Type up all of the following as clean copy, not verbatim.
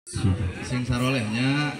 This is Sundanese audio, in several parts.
Sing sarolehnya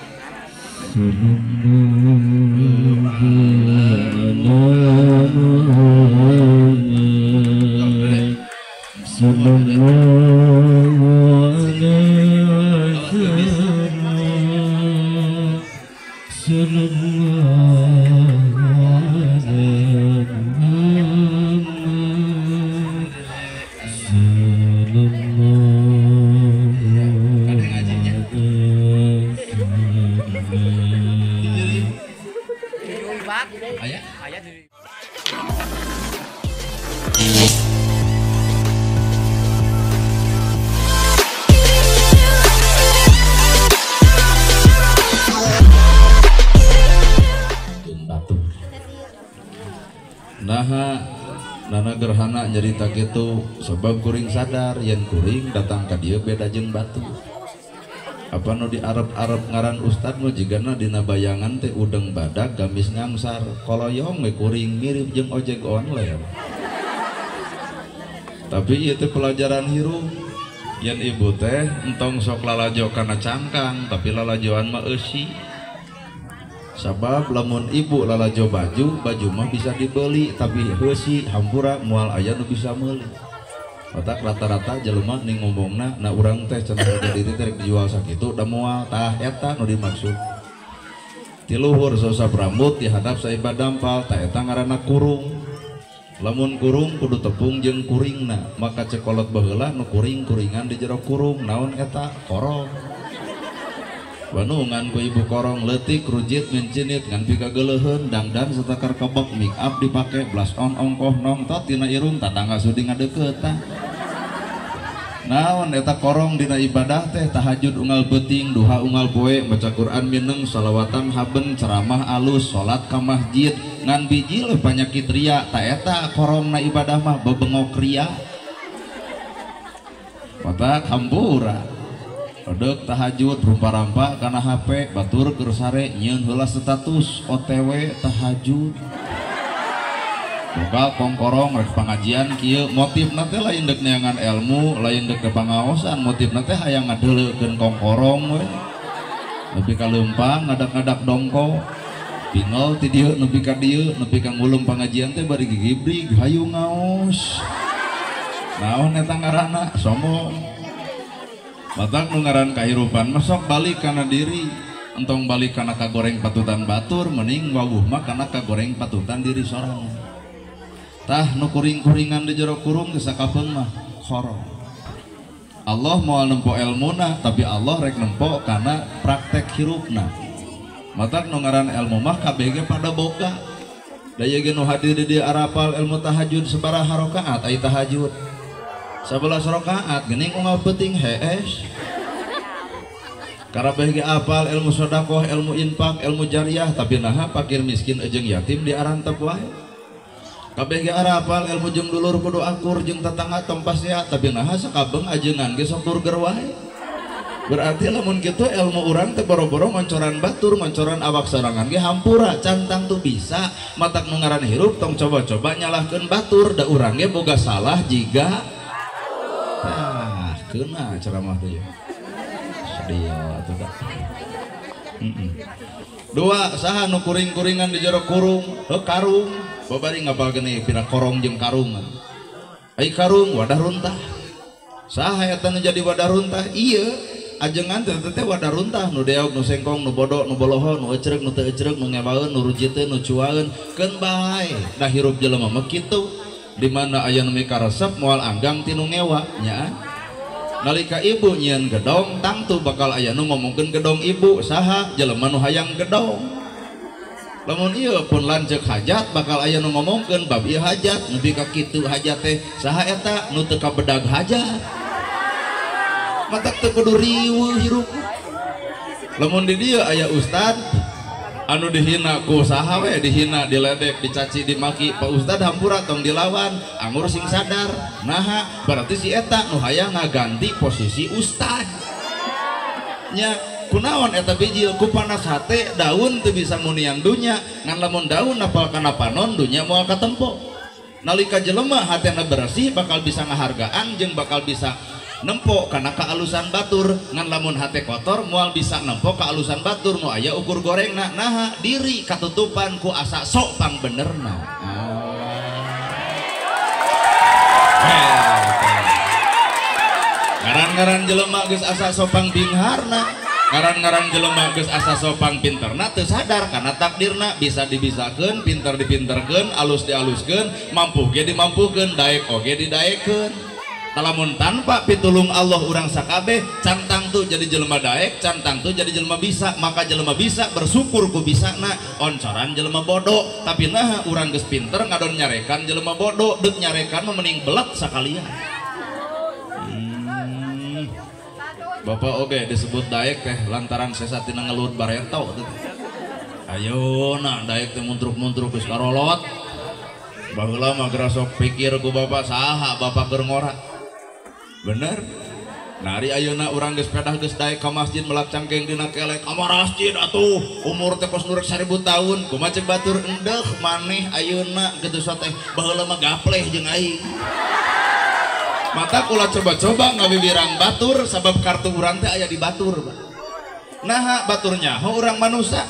Naha nana gerhana nyerita gitu sebab kuring sadar yen kuring datang ka dieu beda jeung batu. Apa nu di Arab-Arab ngaran ustad nu jigana dina bayangan teh udeng badak gamis ngangsar koloyong we kuring mirip jeung ojek online. Tapi ieu teh pelajaran hirup yen ibu teh entong sok lalajo kana cangkang tapi lalajoan mah eusi. Sabab lamun ibu lalajo baju, baju mah bisa dibeli tapi heusi hampura moal aya nu bisa meuli. Otak rata-rata jelema ning ngomongna na urang teh cenah harga diri teh rek dijual sakitu da moal tah eta nu dimaksud. Ti luhur sosap rambut dihadap saibah dampal tah eta ngaranna kurung. Lamun kurung kudu tepung jeung kuringna, maka cekolot baheula nu kuring-kuringan di jero kurung naon eta korong. Banungan ku ibu korong leutik rujit mencinit ngan pikageleuheun dangdan satakar kebek make up dipake blush on ongkoh nongtot dina irung tatangga sudi ngadeukeut tah. Naon eta korong dina ibadah teh tahajud unggal beuting duha unggal poe maca Quran mineng shalawatan haben ceramah alus salat ka masjid ngan biji leuh panyakit ria ta eta korongna ibadah mah bebengok ria. Otak hampura odek tahajud rumpa-rampa kana HP batur keur sare nyieun heula status OTW tahajud. Boga kongkorong rek pangajian kieu motifna teh lain deuk neangan ilmu, lain deuk pangaosan, motifna teh hayang ngadeuleukeun kongkorong we. Nepi ka leumpang ngadak-ngadak dongko. Pingol ti dieu nepi ka dieu, nepi ka ngulum pangajian teh bari gigibrig hayu ngaos. Naon eta ngaranna? Sombong. Batak nu ngaran kahirupan mah sok balik kana diri, entong balik kana kagoreng patutan batur, mending wawuh mah kana kagoreng patutan diri sorangan. Tah nu kuring-kuringan di jero kurung geus sakapeung mah korong. Allah moal nempo elmuna, tapi Allah rek nempo kana praktek hirupna. Matak nu ngaran elmu mah kabeh ge pada boga. Da ieu ge nu hadir di dieu arapal ilmu tahajud sabaraha rakaat ai tahajud. 11 rakaat geuning unggal peuting hees. Karabeh ge apal ilmu sedekah, ilmu infak, ilmu jariah, tapi naha pakir miskin jeung yatim diarantep wae. Kabeh ge arapal ilmu jeung dulur kudu akur jeung tetangga tong pasea, tapi naha sakabeung ajengan ge sok burger wae. Berarti lamun kitu ilmu urang teh boro-boro ngoncoran batur, ngoncoran awak sorangan ge hampura cantang tuh bisa. Matak nu ngaran hirup tong coba-coba nyalahkeun batur, da urang ge boga salah jiga. Ah, kena ceramah tuh ya. Sedih atuh dah. Dua, saha nu kuring-kuringan di jero kurung, heuh karung. Babari ngapalkeun ieu pira korong jeung karung. Ai karung wadah runtah. Saha eta nu jadi wadah runtah? Ieu ajengan teh teh wadah runtah nu deog, nu sengkong, nu bodo, nu boloho, nu ecreuk, nu teu ecreuk, nu ngewaeun, nu rujiteun, nu cuaeun, keun bae. Da hirup jelema mah kitu. Di mana aya nu mikaresep moal anggang ti nu ngewa nya. Nalika ibu nyieun gedong tangtu bakal aya nu ngomongkeun gedong ibu saha jelema nu hayang gedong. Lamun ieu pun lanceuk hajat bakal aya nu ngomongkeun bab ieu hajat nepi ka kitu hajat teh saha eta nu teu kabedag hajat. Matak teu kudu riweuh hirup. Lamun di dieu aya ustad anu dihina ku saha we, dihina, diledek, dicaci, dimaki, Pak Ustad hampura tong dilawan, anggur sing sadar. Naha berarti si eta nu hayang ngaganti posisi ustad. Nya kunaon eta bijil ku panas hate daun teu bisa munian dunya, ngan lamun daun napal kana panon dunya moal katempo. Nalika jelema hatena bersih bakal bisa ngahargaan jeung bakal bisa Nempo kana kaalusan batur ngan lamun hate kotor moal bisa nempo kaalusan batur nu aya ukur gorengna naha diri katutupan ku asa sok pang benerna. Ngaran-ngaran jelema geus asa sopang bingharna, ngaran-ngaran jelema geus asa sopang pinterna teu sadar kana takdirna bisa dibisakeun, pinter dipinterkeun, alus dialuskeun, mampu ge dimampukeun, daek oge didaekeun. Lamun tanpa pitulung Allah urang sakabeh cantang tuh jadi jelema daek, cantang tuh jadi jelema bisa, maka jelema bisa bersyukur ku bisana, oncoran jelema bodoh, tapi nah urang geus pinter ngadon nyarekan jelema bodoh, deuk nyarekan mah mending belet sakalian. Bapak oge disebut daek teh lantaran sesatina ngelut bareto teh. Ayo nah daek teh muntruk-muntruk geus karolot. Baheula mah geura sok pikir ku bapak saha bapak keur ngora. Bener? Nah ari ayeuna urang geus pedah geus daek ka masjid melak cangkeng dina kelek ka masjid atuh umur teh kos nu rek 1000 tahun kumaha cek batur endeuh maneh ayeuna kitu teh baheula mah gapleh jeung aing. Mata kula coba-coba ngabibirang batur sabab kartu urang teh aya di batur. Naha batur nyaho urang manusa.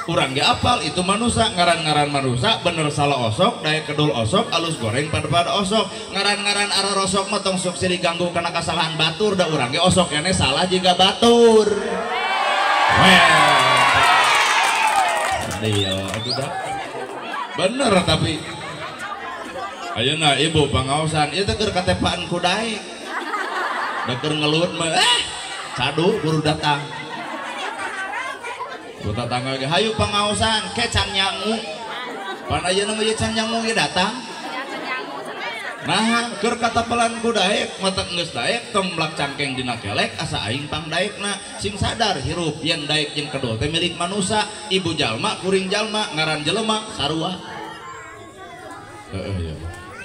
Urang ge apal itu manusa, ngaran-ngaran manusa bener salah osok, daek kedul osok, alus goreng pada-pada osok. Ngaran-ngaran ararosok mah tong sok silih ganggu kana kasalahan batur da urang ge osok keneh salah jiga batur. Iya, atuh. Bener tapi ayeuna ibu pangaosan ieu teh keur katepaan ku daek. Da keur ngelut mah cadu buru datang. Ku tatangga ge hayu pangaosan ke can nyangu. Pan ayeuna mah ieu can nyangu ge datang. Nah, keur katapelan ku daek mata geus daek tong melak cangkeng dina kelek asa aing pang daekna sing sadar hirup yen daek jeung kedul teh milik manusa, ibu jalma kuring jalma ngaran jelema sarua. Heeh ya.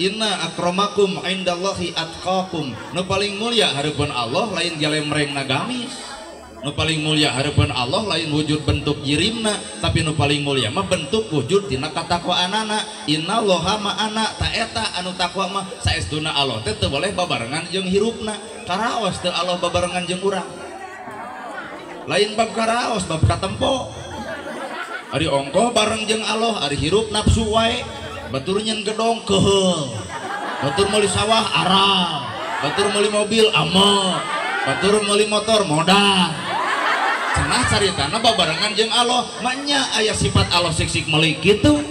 Inna akramakum indallahi atqakum. Nu paling mulia hareupeun Allah lain galemrengna gamis. Nu paling mulia hareupeun Allah lain wujud bentuk jirimna, tapi nu paling mulia mah bentuk wujud tina katakwaanana. Innallaha ma'ana ta eta anu takwa mah saestuna Allah teh teu boleh babarengan jeung hirupna. Karaos teu Allah babarengan jeung urang. Lain bab karaos, bab katempo. Ari ongkoh bareng jeung Allah, ari hirup nafsu wae. Batur nyen gedong keheul, batur meuli sawah aral, batur meuli mobil ame, batur meuli motor modal. Cenah caritana babarengan jeung Allah, maknya aya sifat Allah sik-sik meuli kitu.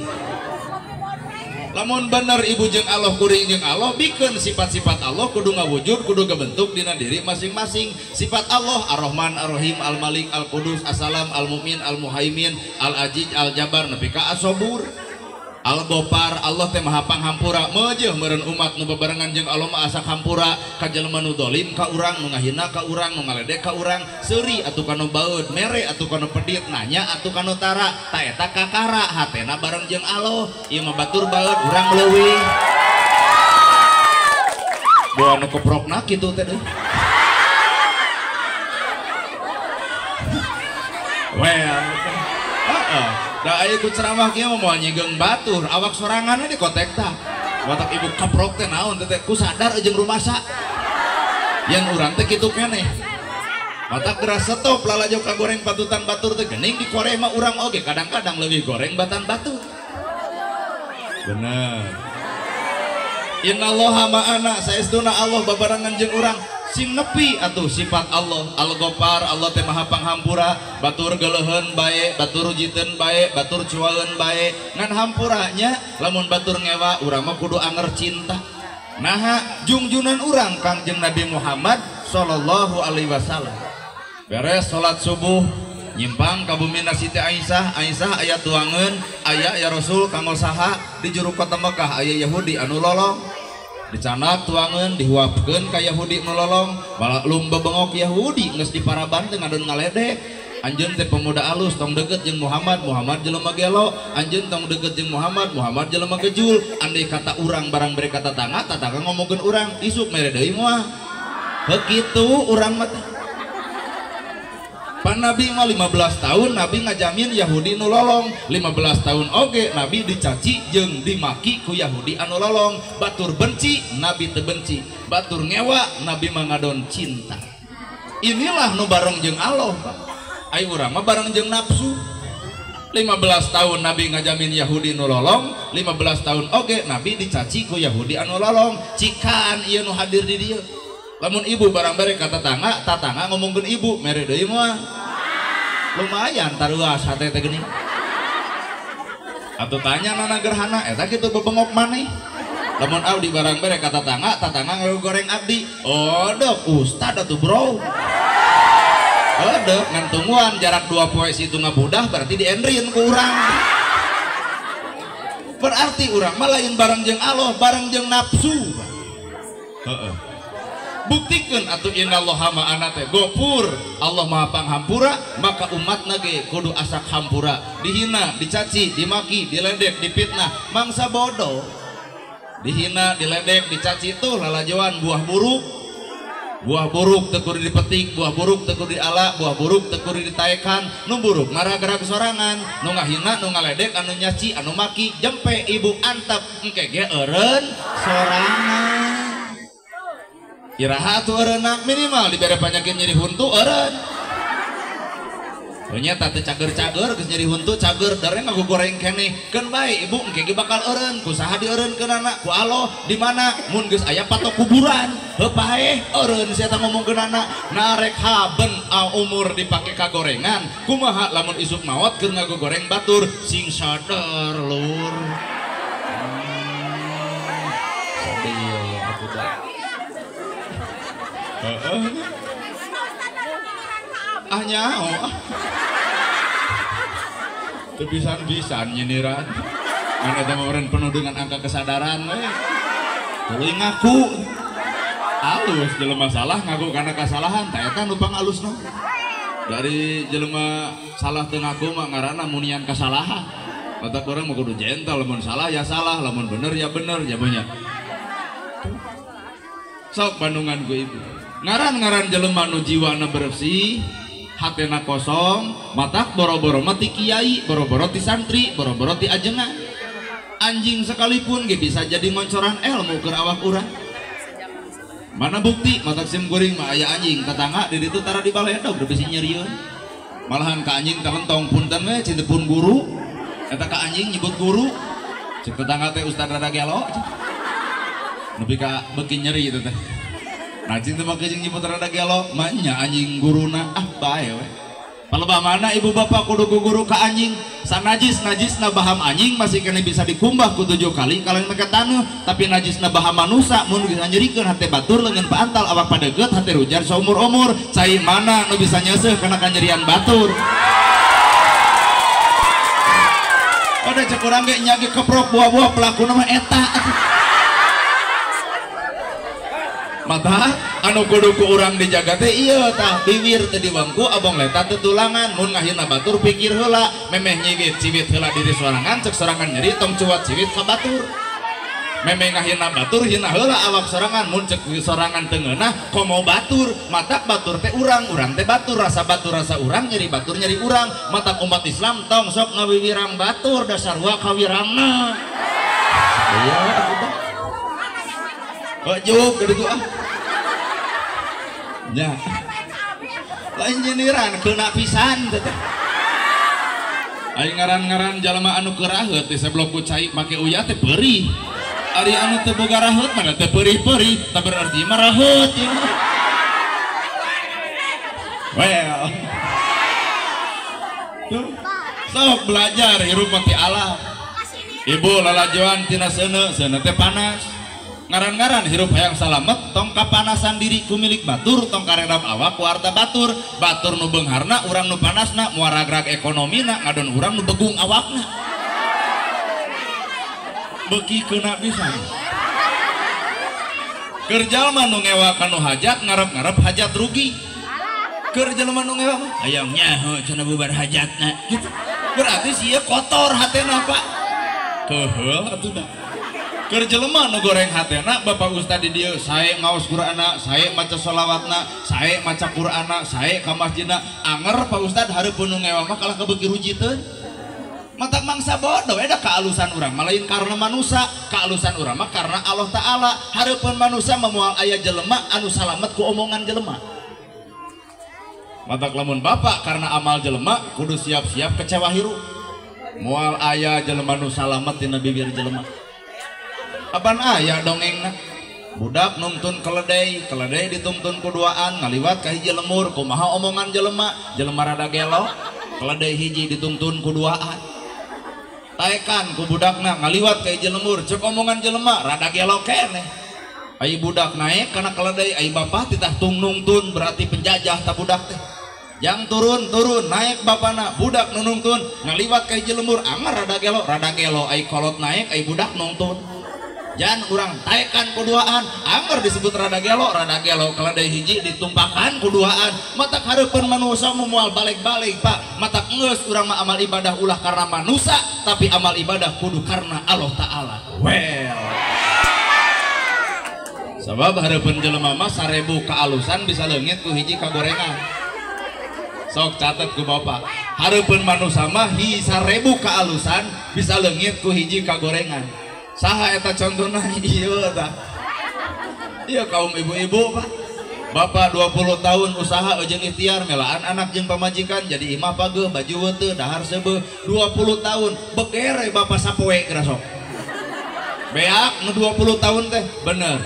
Lamun bener ibu jeung Allah kuring jeung Allah bikeun sifat-sifat Allah kudu ngawujud kudu kebentuk dina diri masing-masing. Sifat Allah Ar-Rahman, Ar-Rahim, Al-Malik, Al-Qudus, As-Salam, Al-Mu'min, Al-Muhaimin, Al-Aziz, Al-Jabar, nepi ka As-Sabur. Al-Gopar, Allah teh maha panghampura meujeun meureun umat nu bebarengan jeung Allah mah asa hampura ka jelema nu dolim ka urang nu ngahina ka urang nu ngaledek ka urang seuri atuh kana baeud mere atuh kana pedit nanya atuh kana tara ta eta kakara hatena bareng jeung Allah ieu mah batur baeud urang leuwih boa nu keprokna kitu teh deui. Well, heeh. Da aya ku ceramah kieu mah moal nyigeung batur, awak sorangan we dikotek tah. Watak ibu keprok teh naon teh ku sadar jeung rumasa. Yang urang teh kitu keneh. Matak geura stop lalajo ka goreng patutan batur teh geuning dikoreh mah urang oge kadang-kadang leuwih goreng batan batur. Bener. Innallaha ma'ana saestuna Allah babarengan jeung urang. Sing nepi atuh sifat Allah Al-Ghaffar, Allah teh maha panghampura, batur geuleuheun bae, batur jiteun bae, batur cuaeun bae. Ngan hampuranya lamun batur ngewa urang mah kudu anger cinta. Naha jungjunan urang Kangjeng Nabi Muhammad sallallahu alaihi wasallam. Beres salat subuh nyimpang ka bumina Siti Aisyah, Aisyah aya tuangeun, aya ya Rasul kanggo saha di juru kota Mekah aya Yahudi anu lolong. Dicanak tuangeun dihuapkeun ka Yahudi nu lolong, maklum bebengok Yahudi geus diparaban teh ngadon ngaledek. Anjeun teh pemuda alus tong deket jeung Muhammad, Muhammad jelema gelo, anjeun tong deket jeung Muhammad, Muhammad jelema gejul. Andai kata urang barang bere kata tetangga, tetangga ngomongkeun urang, isuk mere deui moal. Heuh kitu urang mah teh. Pan Nabi mah 15 tahun Nabi ngajamin Yahudi nu lolong, 15 tahun oge Nabi dicaci jeung dimaki ku Yahudi anu lolong. Batur benci, Nabi teu benci. Batur ngewa, Nabi mah ngadon cinta. Inilah nu bareng jeung Allah, Pak. Ai urang mah bareng jeung nafsu. 15 tahun Nabi ngajamin Yahudi nu lolong, 15 tahun oge Nabi dicaci ku Yahudi anu lolong. Cikaan ieu nu hadir di dieu. Lamun ibu barang bere ka tetangga, tetangga ngomongkeun ibu, mere deui moal. Lumayan taruas hate teh geuning. Atuh tanya nana gerhana eta kitu bebengok maneh. Lamun abdi barang bere ka tetangga, tetangga ngagoreng abdi. Oh, dok ustad atuh bro. Odok ngan tungguan jarak 2 poe situ ngabudah berarti diendrin ku urang. Berarti urang mah lain bareng jeung Allah, bareng jeung nafsu. Heeh. Buktikan atuh innallaha ma'ana teh gofur, Allah maha panghampura, maka umatna ge kudu asak hampura. Dihina, dicaci, dimaki, diledek, dipitnah, mangsa bodoh. Dihina, diledek, dicaci tuh lalajoan buah buruk. Buah buruk teu kudu dipetik, buah buruk teu kudu diala, buah buruk teu kudu ditaekan, nu buruk ngaragrag sorangan, nu ngahina, nu ngaledek, anu nyaci, anu maki, jempe ibu antep engke ge eureun sorangan. Iraha tuh eureunna minimal dibere panyakit nyeri huntu eureun. Ternyata teu cager-cager geus nyeri huntu cager dareng ngagogoreng keneh. Keun bae ibu engke ge bakal eureun, ku saha dieureunkeunana? Ku Allah di mana? Mun geus aya patok kuburan, heuh paeh eureun sia eta ngomongkeunana. Narek haben umur dipake kagorengan, kumaha lamun isuk maot keur ngagogoreng batur sing sadar lur. Sedih aku teh. Ah nyaho ah. Teu pisan-pisan nyindiran. Ngan eta mah penuh dengan angka kesadaran we. Tuluy ngaku. Alus jelema salah ngaku kana kasalahan, tah eta nu pangalusna. Dari jelema salah teu ngaku mah ngaranna munian kasalahan. Otak urang mah kudu gentle, lamun salah ya salah, lamun bener ya bener jamunya. Sok bandungan ku ibu. Ngaran-ngaran jelema nu jiwana bersih, hatena kosong, matak boro-boro mah ti kiai, boro-boro ti santri, boro-boro ti ajengan. Anjing sekalipun ge bisa jadi ngoncoran ilmu keur awak urang. Mana bukti matak sim kuring mah aya anjing tetangga di ditu tara dibaledog da bisi nyerieun. Malahan ka anjing talentong punten we cinta pun guru. Eta ka anjing nyebut guru. Cek tetangga teh ustad rada gelo. Nepi ka beuki nyeri itu teh. Nah cinta mah jeung nyebut rada gelo, mah nya anjing guruna ah bae we. Palebah mana ibu bapak kudu guru ka anjing, sanajis najisna baham anjing masih kena bisa dikumbah ku 7 kali kalau make taneuh, tapi najisna baham manusa mun bisa nyerikeun hate batur leungeun paantal awak padeget hate rujar saumur-umur, cai mana nu bisa nyeuseuh kana kanyerian batur. Ada cek urang ge nya ge keprok buah-buah pelakuna mah eta. Mata anu kudu ku urang dijaga teh ieu tah biwir teh diwangku abong leta teu tulangan mun ngahina batur pikir heula memeh nyigit ciwit heula diri sorangan cek sorangan nyeri tong cuat ciwit ka batur memeh ngahina batur hina heula awak sorangan mun cek sorangan teu ngeunah komo batur matak batur teh urang urang teh batur rasa batur rasa urang nyeri batur nyeri urang matak umat Islam tong sok ngawiwirang batur dasar wa kawirangna iya atuh teh juk gitu ah. Ya. Lain nyindiran kena pisan teh. Ari ngaran-ngaran jalma anu keraheut teh seblok ku cai make uyah teh perih. Ari anu teu boga raheut mah teh perih-perih, tah berarti mah raheut ieu. Well. Tuh. Sok belajar hirup mah ti alam. Ibu lalajoan tina seuneu, seuneu teh panas. Ngaran-ngaran hirup hayang salamet tong kapanasan diri ku milik batur tong karedam awak ku harta batur batur nu beungharna urang nu panasna moal ragrag ekonomina ngadon urang nu begung awakna beuki keuna pisan keur jalma nu ngewa kanu hajat ngarep-ngarep hajat rugi keur jalma nu ngewa mah hayang nyaho cenah bubar hajatna gitu berarti sia kotor hatena Pak keuheul atuh da. Keur jelema nu goreng hatena Bapak Ustad di dieu sae ngaos Qur'anna, sae maca sholawatna, sae maca Qur'anna, sae ka masjidna. Anger Pak Ustad hareupeun nu ngewa mah kalah kabeuki rujiteun. Matak mangsa bodoh eta kaalusan urang mah lain karena manusia, kaalusan urang mah karena Allah Ta'ala. Hareupeun manusia mah moal aya jelema anu salamet ku omongan jelema. Matak lamun bapak karena amal jelema kudu siap-siap kecewa hirup. Moal aya jelema nu salamet dina bibir jelema. Apan aya dongengna budak nungtun keledai, keledai dituntun kuduaan ngaliwat ka hiji lemur, kumaha omongan jelema, jelema rada gelo, keledai hiji dituntun kuduaan. Taekan ku budakna ngaliwat ka hiji lemur, cek omongan jelema rada gelo keneh. Ai budak naik kana keledai, ai bapak titah tung nungtun berarti penjajah ta budak teh. Yang turun turun naik bapana, budak nu nungtun ngaliwat ka hiji lemur, anger rada gelo, ai kolot naik ai budak nungtun. Jangan urang taekan kuduaan, anger disebut rada gelo keledai hiji ditumpakan kuduaan. Matak hareupeun manusia moal balik-balik Pak. Matak geus urang mah amal ibadah ulah karena manusia, tapi amal ibadah kudu karena Allah Ta'ala. Well, sabab hareupeun jelema mah 1000 kaalusan bisa leungit ku hiji kagorengan. Sok catet ku bapak, hareupeun manusia mah 1000 kaalusan bisa leungit ku hiji kagorengan. Saha eta contohna ieu tah. Ieu kaum ibu-ibu Pak. Bapak 20 tahun usaha jeung ikhtiar melaan anak jeung pamajikan jadi imah pageuh baju weuteun dahar seubeuh 20 tahun begere bapak sapoe geura sok. Beak nu 20 tahun teh bener.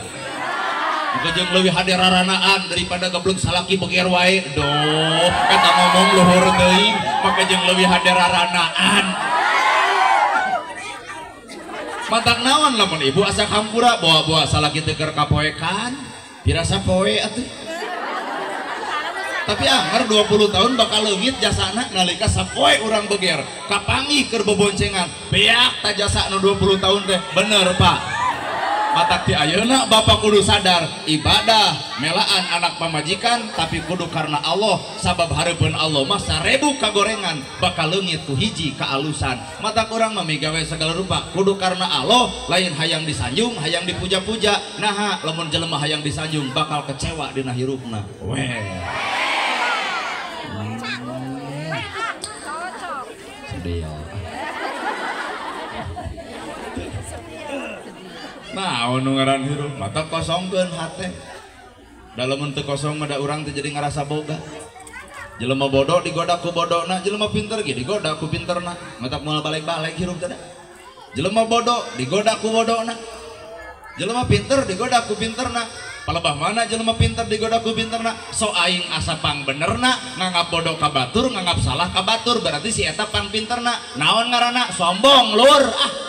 Jeung leuwih hade raranaan daripada geblek salaki beger wae. Doh, eta ngomong luhur teuing make jeung leuwih hade raranaan. Matak naon lamun ibu asa kampura bawa-bawa salaki teu keur kapoekan pirasa poe atuh. Tapi anger 20 tahun bakal leungit jasana nalika sapoe urang beger kapanggih keur beboncengan beak ta jasa nu 20 tahun teh bener Pak. Matak ti ayeuna bapak kudu sadar ibadah melaan anak pamajikan tapi kudu karena Allah, sabab hareupeun Allah mah 1000 kagorengan bakal leungit ku hiji kaalusan. Matak urang mah migawe segala rupa kudu karena Allah, lain hayang disanjung hayang dipuja-puja. Naha lamun jelema hayang disanjung bakal kecewa dina hirupna. Weh sedih. Nah, nu ngaran hirup mata kosongkeun hate. Dalam teu kosong mah da urang teh jadi ngarasa boga. Jelema bodoh digoda ku bodona, jelema pinter ge digoda ku pinterna. Matak moal balik-balik hirup teh. Jelema bodoh digoda ku bodona. Jelema pinter digoda ku pinterna. Palebah mana jelema pinter digoda ku pinterna? So aing asa pang benerna, nganggap bodoh ka batur, nganggap salah ka batur, berarti si eta pang pinterna. Naon ngaranna? Sombong lur. Ah.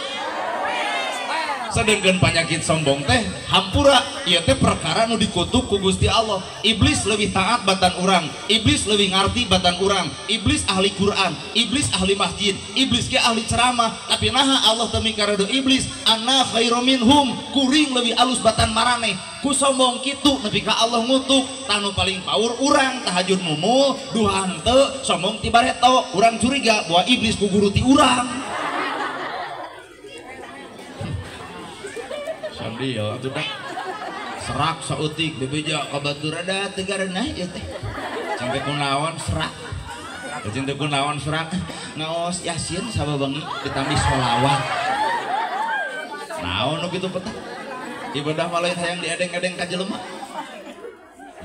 Sedangkan penyakit sombong teh hampura ieu teh perkara nu dikutuk ku Gusti Allah. Iblis lebih taat batan urang, iblis lebih ngarti batan urang, iblis ahli Quran, iblis ahli masjid, iblis ge ahli ceramah, tapi naha Allah teu mikaredo iblis, ana khairum minhum, kuring lebih alus batan maraneh. Ku sombong kitu nepi ka Allah ngutuk, tah nu paling paur urang tahajud mumul, duha henteu, sombong ti bareto, urang curiga bahwa iblis ku guru ti urang. Dia atuh dah serak saeutik bebeja ka batur ada teu gareunah ieu teh. Cing teh kunaon serak. Cing teh kunaon serak ngaos Yasin sababangi ditambih sholawat. Naon nu kitu petah. Ibadah mah lain hayang diedeng-edeng ka jelema.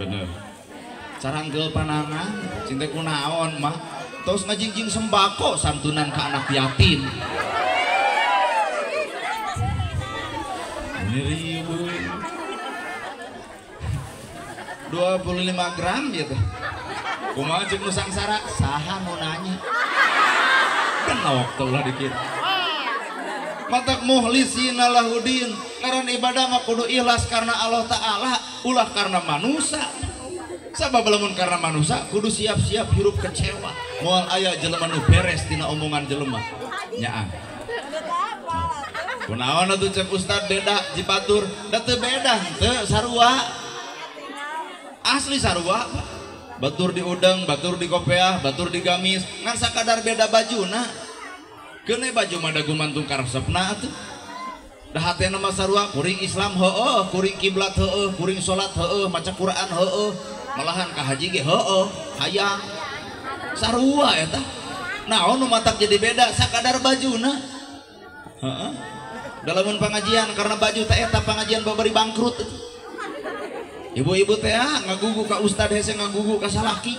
Bener. Caranggeul panangan cing teh kunaon mah tos ngajingjing sembako santunan ka anak yatim. Ribu 25 gram gitu. Kumaha ceuk nu sangsara saha nu nanya. Benok teh ulah dikit. Matak muhlisina lahudin, ngaran ibadah mah kudu ikhlas karena Allah Ta'ala, ulah karena manusia. Sabab lamun karena manusia kudu siap-siap hirup kecewa. Moal aya jelema nu beres tina omongan jelema. Nyaah. Kunaon atuh cek ustad beda jibatur, da teu beda henteu sarua. Asli sarua. Batur di udang, batur di kopeah, batur di gamis, ngan sakadar beda bajuna. Keun baju mah da gumantung karesepna atuh. Da hatena mah sarua kuring Islam heueuh, kuring kiblat heueuh, kuring salat heueuh, maca Quran heueuh, malahan ka haji ge heueuh, hayang. Sarua eta. Naon nu matak jadi beda sakadar bajuna. Heeh. Dalamun pengajian karena baju teh eta pengajian babari bangkrut. Ibu-ibu teh ngagugu ka ustad hese ngagugu ka salaki.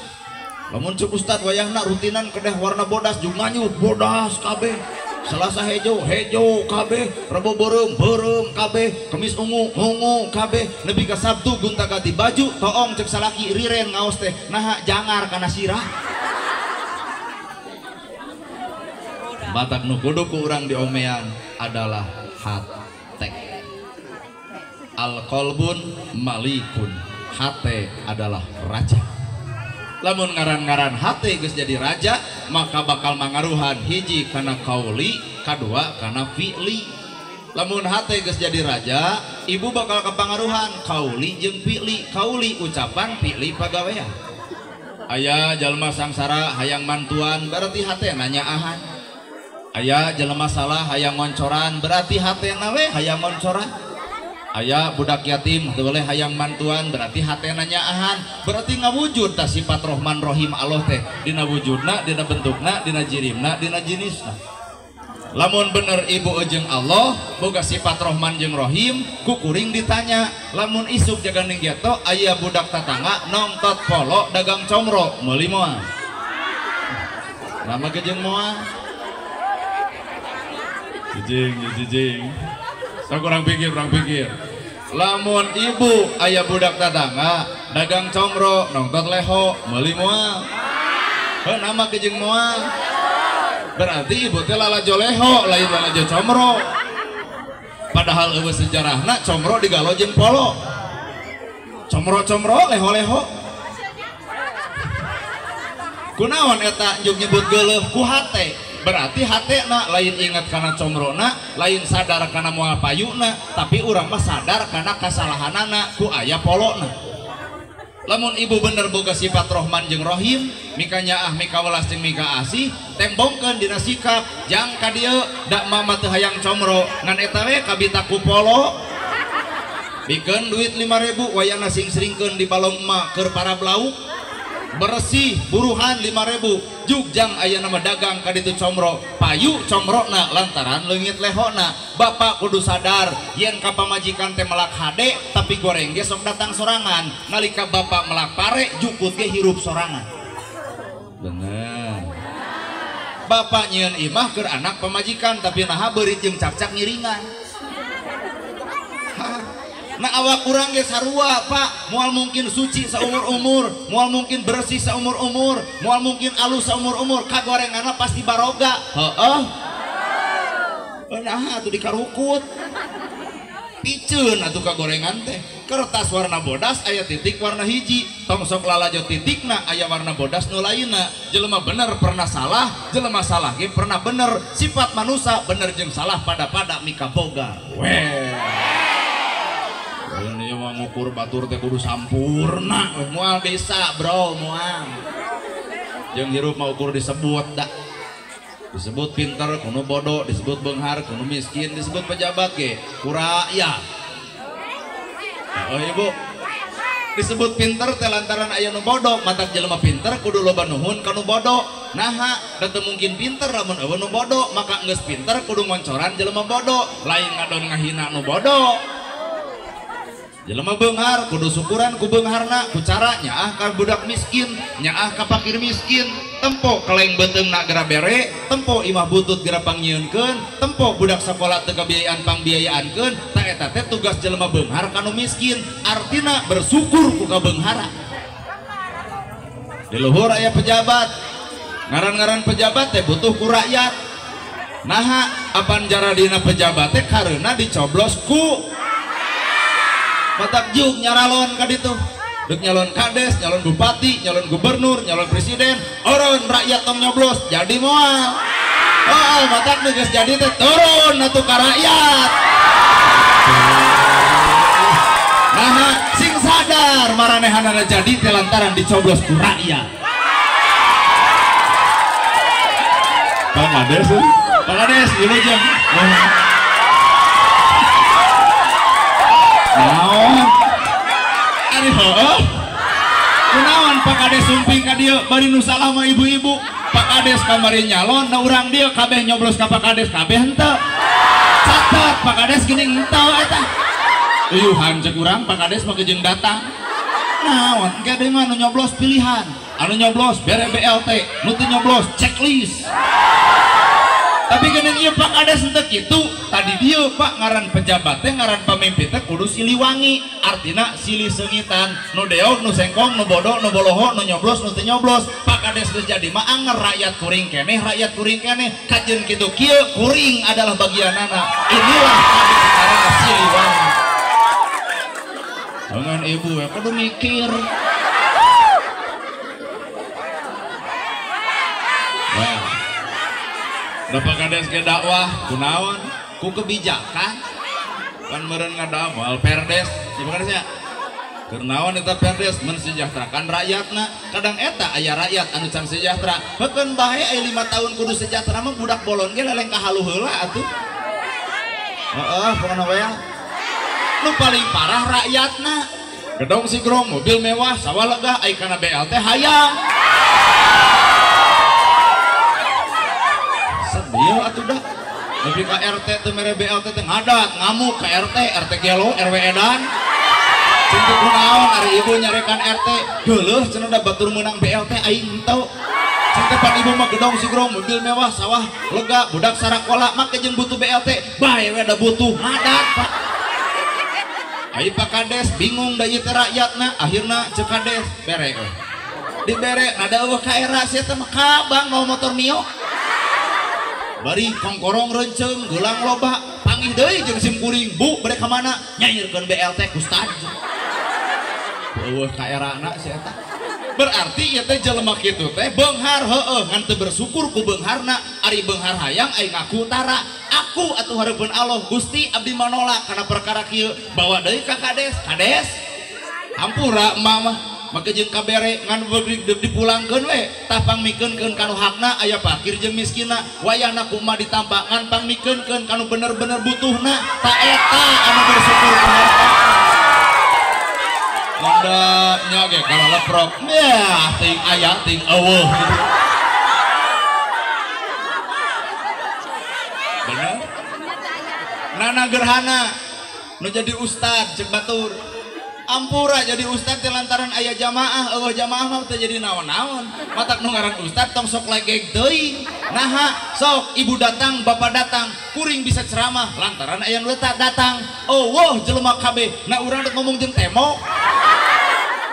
Lamun cek ustad wayahna rutinan kedeh warna bodas jeung nganyut bodas kabeh. Selasa hejo, hejo kabeh, Rebo beureum, beureum kabeh, Kemis ungu, ungu kabeh, nepi ka Sabtu gonta-ganti baju, toong cek salaki riren ngaos teh, naha jangar kana sirah. Batak nu kudu ku urang diomean adalah hate. Al qalbun malikun, hate adalah raja. Lamun ngaran-ngaran hate geus jadi raja, maka bakal mangaruhan hiji kana kauli, kadua kana fi'li. Lamun hate geus jadi raja, ibu bakal kepangaruhan kauli jeung fi'li. Kauli ucapan, fi'li pagawean. Aya jalma sangsara hayang mantuan, berarti hate nanya ahan. Aya jelema salah hayang ngoncoran, berarti hatena we hayang ngoncoran. Aya budak yatim teu boleh hayang mantuan, berarti hatena nyaahan. Berarti ngawujud tah sifat Rohman Rohim Allah teh dina wujudna, dina bentukna, dina jirimna, dina jinisna. Lamun bener ibu jeung Allah boga sifat Rohman jeung Rohim, ku kuring ditanya. Lamun isuk jaga ning geto aya budak tatangga nongtot polo dagang comro meuli moal. Lama ge jeung moal. Jijing, jijing. Sok kurang pikir, kurang pikir. Lamun ibu ayah budak tatangga dagang comro nongtot leho meuli moal. Heuh nama kejeng moal. Berarti ibu teh lalajo leho lain lalajo comro. Padahal eueuh sejarahna comro digalo jeung polo. Comro-comro leho-leho. Kunaon eta jeung nyebut geuleuh ku hate. Berarti hatena lain ingat karena comrona, lain sadar karena moal payuna, tapi urang mah sadar karena kasalahanana ku aya polona. Lamun ibu bener boga sifat Rohman jeung Rohim, mika nyaah, mika welas jeung mika asih, tembongkeun dina sikap, jang ka dieu dak mama teu hayang comro, ngan eta we kabita ku polo. Bikeun duit 5.000 wayahna sing-sringkeun di balong emak keur para blauk. Bersih buruhan 5.000 jugjang aya nama dagang ka ditu comro payu comrona lantaran leungit lehona. Bapak kudu sadar yen ka pamajikan teh melak hade tapi goreng ge sok datang sorangan, nalika bapak melak pare jukut ge hirup sorangan. Bener. Bapak nyieun imah keur anak pamajikan tapi naha beurit jeung cakcak ngiringan. Nah awak kurang ge sarua pak, moal mungkin suci seumur-umur, moal mungkin bersih seumur-umur, moal mungkin alus seumur-umur, kagorenganna pasti baroga. Heeh. Nah atuh dikarukut. Piceun atuh kagorengan teh. Kertas warna bodas aya titik warna hiji, tong sok lalajo titikna aya warna bodas nu lainna. Jelema bener pernah salah, jelema salah ge pernah bener. Sifat manusia bener jeung salah pada-pada mika boga. Weh. Ini mah ngukur batur teh kudu sampurna, moal bisa bro, moal. Jeung hirup mah ukur disebut dah. Disebut pinter kudu bodoh, disebut beunghar kudu miskin, disebut pejabat ge ku rakyat. Oh ibu, disebut pinter teh lantaran aya nu bodoh, matak jelema pinter kudu loba nuhun ka nu bodoh. Naha, da teu mungkin pinter lamun eueuh nu bodoh, maka geus pinter kudu ngoncoran jelema bodoh, lain ngadon ngahina nu bodoh. Jelema beunghar kudu syukuran ku beungharna, ku cara nyaah ka budak miskin, nyaah ka fakir miskin, tempo keleng beuteungna geura bere, tempo imah butut geura pangnyieunkeun, tempo budak sakola teu kabiayaan pangbiayaankeun, ta eta teh tugas jelema beunghar ka nu miskin, artina bersyukur ku kabeunghara. Di luhur aya pejabat, ngaran-ngaran pejabat teh butuh ku rakyat. Naha apan jaradina pejabat teh karena dicoblos ku matak juk nyaralon ka ditu. Dek nyalon kades, nyalon bupati, nyalon gubernur, nyalon presiden, oron rakyat tong nyoblos jadi moal. Oh, matak nu geus jadi teh turun atuh ka rakyat. Nah, sing sadar maranehanana jadi teh lantaran dicoblos ku rakyat. Pak Kades, Pak Kades, wilujeng. Naon? Ari heueuh. Kunaon Pak Kades sumping ka dieu bari nu salah mah ibu-ibu. Pak Kades kamari nyalon, na urang dieu kabeh nyoblos ka Pak Kades kabeh henteu. Catat Pak Kades geuning henteu eta. Uyuhan cek urang Pak Kades mah jeung datang. Naon engke deui mah nu nyoblos pilihan. Anu nyoblos bere BLT, nu teu nyoblos checklist. Tapi geuning ieu Pak Kades henteu kitu, tadi dieu Pak ngaran pejabat teh ngaran pamimpin teh kudu Siliwangi, artina silih seungitan, nu deog, nu sengkong, nu bodoh, nu boloho, nu nyoblos, nu teu nyoblos. Pak Kades geus jadi mah anger rakyat kuring keneh, rakyat kuring keneh, kajeun kitu kieu kuring adalah bagianana. Inilah Kades ngaranna Siliwangi. Dengan ibu ya kudu mikir. Well. Bapak Kades ke dakwah kunaon ku kebijakan kan meureun ngadamel perdes ieu Pak Kades nya keur naon eta perdes mensejahterakan rakyatna kadang eta aya rakyat anu can sejahtera heukeun bae aya 5 tahun kudu sejahtera mah budak bolon ge leleng ka halu heula atuh heeh pokona we nu paling parah rakyatna gedong sigrong mobil mewah sawah lega ai kana BLT hayang sedih atuh dah nepi ka RT teu mere BLT teh ngadat ngamuk ka RT RT gelo RW edan cing kunaon ari ibu nyarekan RT geuleuh cenah da batur meunang BLT aing henteu cing teh pan ibu mah gedong sigrong mobil mewah sawah lega budak sarakola make jeung butuh BLT bae we da butuh ngadat Pak. Ai Pak Kades bingung da ieu teh rakyatna akhirna ceuk Kades bere we dibere nada eueuh ka era sia teh mah kabang mau motor Mio bari kongkorong renceng gelang loba panggih deui jeung sim kuring bu bade ka mana nyairkeun BLT kustad eueuh ka erana si eta berarti ieu teh jelema kitu teh beunghar heueuh ngan teu bersyukur ku beungharna ari beunghar hayang aing ngaku tara aku atuh hareupeun Allah Gusti abdi manolak kana perkara kieu bawa deui ka Kades Kades hampura emak mah make jeung kabere ngan dipulangkeun we tah pangmikeunkeun kanu hakna aya fakir jeung miskinna wayahna kumaha ditambah ngan pangmikeunkeun kanu bener-bener butuhna ta eta anu bersyukur ka harta Landa nya ge kalaleprok yah ting aya ting eueuh gitu. Bener Nana Gerhana nu jadi ustad ceuk batur ampura jadi ustad teh lantaran aya jamaah eueuh jamaah mah teu jadi naon-naon matak nu ngaran ustad tong sok legeg teuing naha sok ibu datang bapak datang kuring bisa ceramah lantaran aya nu datang eueuh jelema kabeh na urang rek ngomong jeung tembok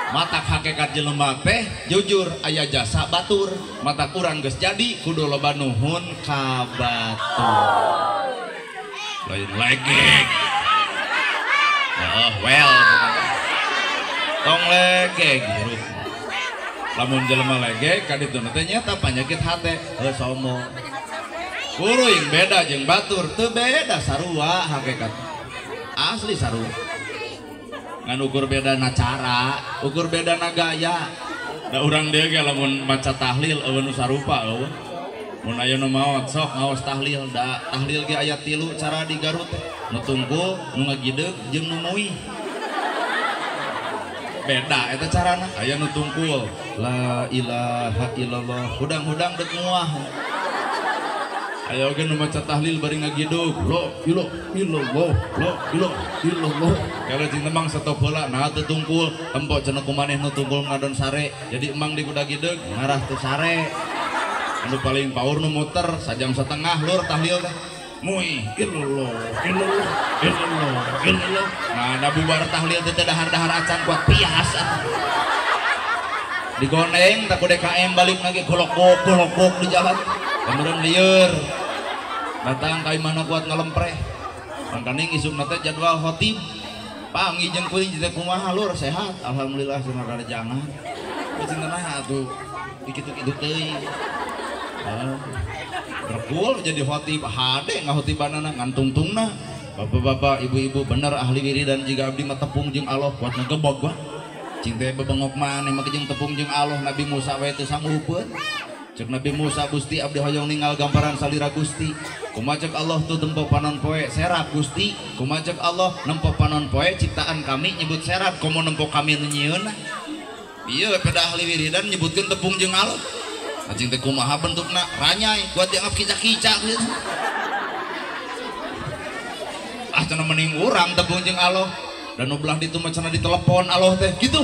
matak hakikat jelema teh jujur aya jasa batur matak urang geus jadi kudu loba nuhun ka batur lain legeg oh well tong legeg hirup lamun jelema legeg ka dituna teh nyata panyakit hate heuh sombong kuring beda jeung batur teu beda sarua hakikat asli sarua ngan ukur bedana cara ukur bedana gaya da urang dieu ge lamun maca tahlil eueuh nu sarupa eueuh mun aya nu maot sok ngaos tahlil da tahlil ge aya 3 cara di Garut teh nu tungkul nu ngagideug jeung nu meuih beda eta carana aya nu tungkul la ilaha illallah hudang-hudang deuk muah aya oge nu maca tahlil bari ngagidug la ilaha illallah la ilaha illallah kalau jeung emang stop heula nah teu tungkul tempo cenah ku maneh nu tungkul ngadon sare jadi emang di kudagideug ngarah teu sare anu paling paur nu muter sajam setengah lur tahlil teh mui illallah illallah illallah illallah nah da bubar tahlil teh dahar-dahar acan kuat pias atuh digoneng tak ku DKM balik lagi golok-gok golok-gok di jalan kemudian lieur datang ka imahna kuat ngalempreh mangkaning isukna teh jadwal khotib panggih jeung kuring teh kumaha lur sehat alhamdulillah cenah rada jangan cenah atuh kitu-kitu teuing Rekul jadi khotib hade ngahotibanana ngantungtungna bapak-bapak ibu-ibu bener ahli wiridan jiga abdi mah tepung jeung Allah kuat ngegebog wah cing teh bebengok maneh mah jeung tepung jeung Allah Nabi Musa we teu sanggupeun Cek Nabi Musa Gusti abdi hoyong ninggal gambaran salira Gusti. Kumaha cek Allah tuh tempo panon poe serap Gusti. Kumaha cek Allah nempo panon poe ciptaan kami nyebut serap komo nempo kami nu nyieunna. Ieu pada ahli wiridan nyebutkeun tepung jeung Allah. Anjing teh kumaha bentukna ranyai kuat dianggap kica-kica gitu. Ah cenah mending urang tepung jeung Allah. Dan nu belah ditu mah cenah ditelepon Allah teh gitu.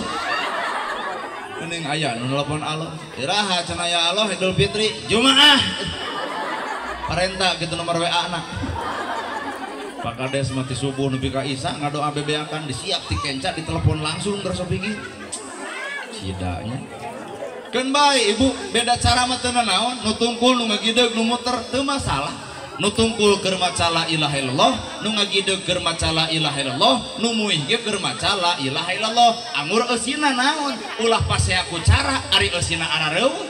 Mending aya nu nelepon Allah. Iraha cenah ya Allah Idul Fitri Jumaah. Parenta gitu nomor WA na. Pak Kades mati subuh nepi ka Isya ngadoa bebeakan disiap ti kenca ditelepon langsung terus pikir. Sidanya. Keun bae ibu beda cara mah teu naon nu tungkul nu ngagideg nu muter teu masalah. Nu tungkul keur maca la ilaha illallah, nu ngagideg keur maca la ilaha illallah, nu muih ge keur maca la ilaha illallah. Angur eusina naon? Ulah pasea ku cara ari eusina arareueuh.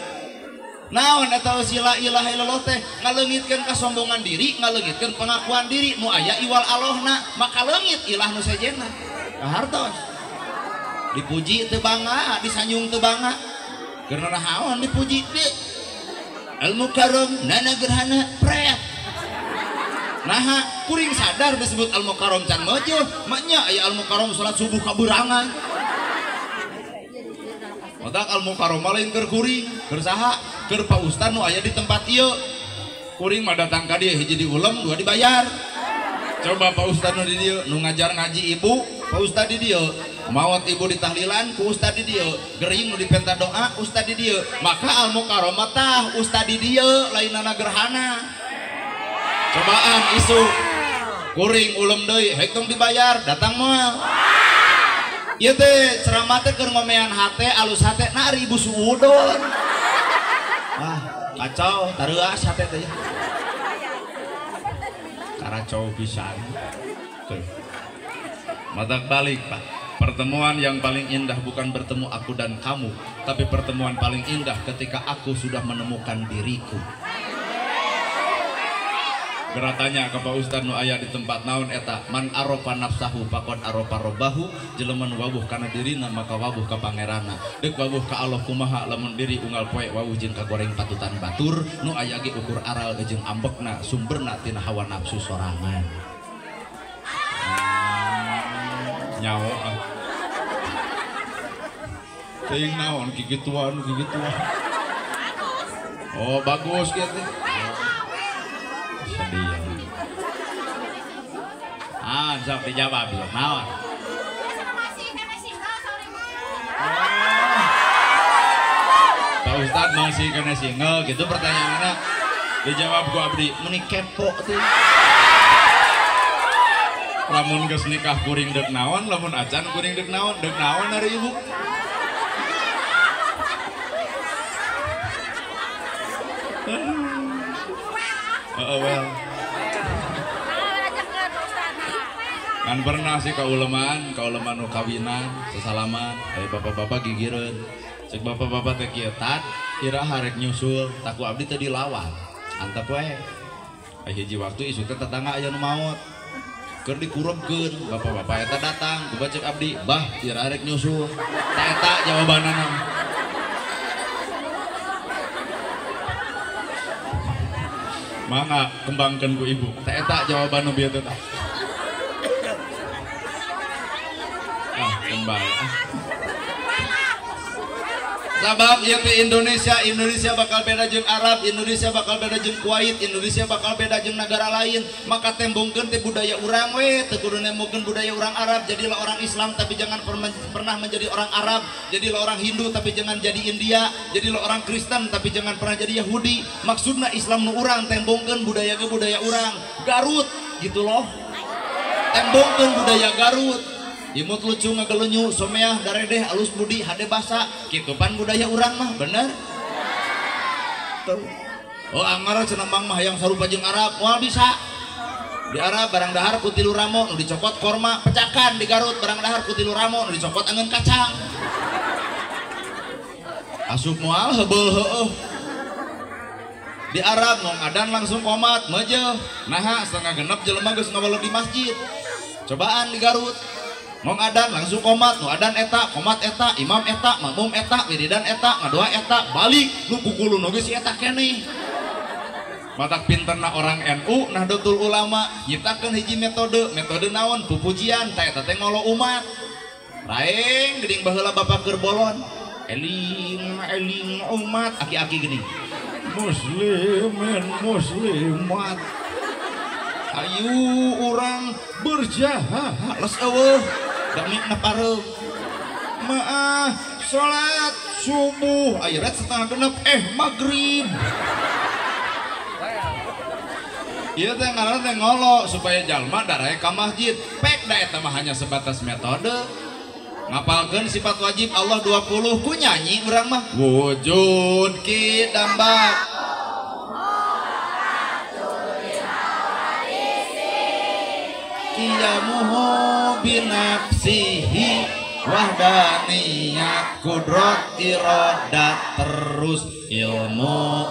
Naon eta eusi la ilaha illallah teh ngaleungitkeun kasombongan diri, ngaleungitkeun pengakuan diri nu aya iwal Allahna, maka leungit ilah nu sejenna. Kahartos. Dipuji teu bangga, disanjung teu bangga. Karena naon dipuji teh? Al Mukarram nana gerhana pret. Naha kuring sadar disebut Al Mukarram can meujeul, maknya aya Al Mukarram salat subuh kaberangan. Otak Al Mukarram lain keur kuring, keur saha? Keur Pak Ustad nu aya di tempat ieu. Kuring mah datang ka dieu hiji diulem, dua dibayar. Coba Pak Ustad nu di dieu nu ngajar ngaji ibu, Pak Ustad di dieu. Maot ibu ditahlilan ku Ustad di dieu, gering nu dipenta doa Ustad di dieu. Maka Al Mukarram tah Ustad di dieu lainana gerhana. Cobaan isu kuring ulem deui hek tong dibayar datang moal. Ieu teh ceramah teh keur ngomean hate alus hate na ari ibu suudon. Ah, kacau tareuas hate teh. Karacau pisan. Tuh. Matak balik, Pak. Pertemuan yang paling indah bukan bertemu aku dan kamu, tapi pertemuan paling indah ketika aku sudah menemukan diriku. Geratanya ke Pak Ustad nu aya di tempat naon eta man arofa nafsahu faqad arofa robbahu, jelema nu wawuh kana dirina maka wawuh ka pangeranna. Deuk wawuh ka Allah kumaha lamun diri unggal poe wawuh jeung kagoreng patutan batur nu aya ge ukur aral jeung ambekna sumberna tina hawa nafsu sorangan. Nyawa ah. Teuing naon kikituan kikituan. Oh bagus kieu teh. Sedih. Ah, sok dijawab sok naon. Pak Ustad masih kena single gitu pertanyaanna. Dijawab ku abdi, meni kepo tuh. Lamun geus nikah kuring deuk naon, lamun acan kuring deuk naon ari ibu. Well. Kan pernah sih kauleman nu kawinan, sesalaman, aya bapak-bapak gigireun. Cek bapak-bapak teh kieu tat, iraha rek nyusul, taku abdi teh dilawan. Antep we. Aya hiji waktu isuk teh tetangga aya nu maot. Keur dikurebkeun, bapak-bapak eta datang, kuba cek abdi, bah iraha rek nyusul. Tah eta jawabanana. Mangga kembangkeun ku ibu. Tah eta jawaban nu bieu teh tah. Ah, kembang. Ah. Sabab ieu teh Indonesia, Indonesia bakal beda jeung Arab, Indonesia bakal beda jeung Kuwait, Indonesia bakal beda jeung negara lain. Maka tembongkeun teh budaya urang we, teu kudu nembongkeun budaya urang Arab. Jadilah orang Islam tapi jangan pernah menjadi orang Arab, jadilah orang Hindu tapi jangan jadi India, jadilah orang Kristen tapi jangan pernah jadi Yahudi. Maksudna Islam nu urang tembongkeun budaya ke budaya urang. Garut gitu loh. Tembongkeun budaya Garut. Imut lucu ngagelunyu, someah, daredeh, alus budi, hade basa. Kitu pan budaya urang mah, bener? Tuh. Oh anggar cenah mang mah hayang sarupa jeung Arab, moal bisa. Di Arab barang dahar ku tilu ramo nu dicokot korma, pecakan di Garut barang dahar ku tilu ramo nu dicokot angeun kacang. Asup moal heubeul heueuh. Di Arab nu ngadan langsung komat, meujeuh. Naha setengah genep jelema geus ngawaleuh di masjid. Cobaan di Garut. Ngong adan langsung komat, nu adan eta, komat eta, imam eta, makmum eta, wiridan eta, ngadoa eta, balik nu kukulun oge si eta keneh. Matak pinterna orang NU Nahdlatul Ulama nyiptakeun hiji metode, metode naon? Pupujian, tah eta teh ngolo umat. Raeng geuning baheula bapak keur bolon. Eling eling umat, aki-aki geuning. Muslimin muslimat. Ayu urang berjahat les eueuh damikna pareum. Maah salat subuh aya 5:30 maghrib. Ieu teh ngaranna teh ngolo supaya jalma darae ka masjid. Pek da eta mah hanya sebatas metode. Ngapalkeun sifat wajib Allah 20 ku nyanyi urang mah. Wujud kidamba qiyamuhu binafsihi wahdaniyat kudrat iradat terus ilmu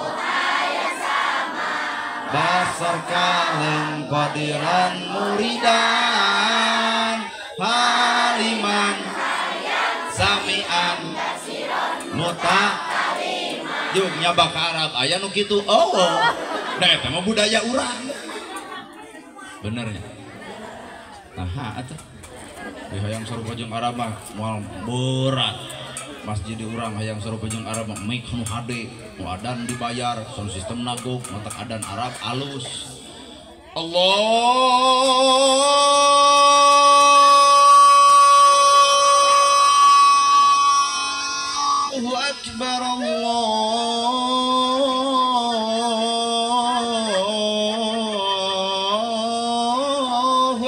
basar kalem qadiran muridan haliman samian muta juk nyaba ka Arab aya nu kitu oh nah eta mah budaya urang bener nya. Nah, atuh. Di hayang sarupa jeung Arab mah moal berat. Masjid di urang hayang sarupa jeung Arab mah mic nu hade, nu adan dibayar, sound system nagog, matak adan Arab alus. Allahu akbar Allahu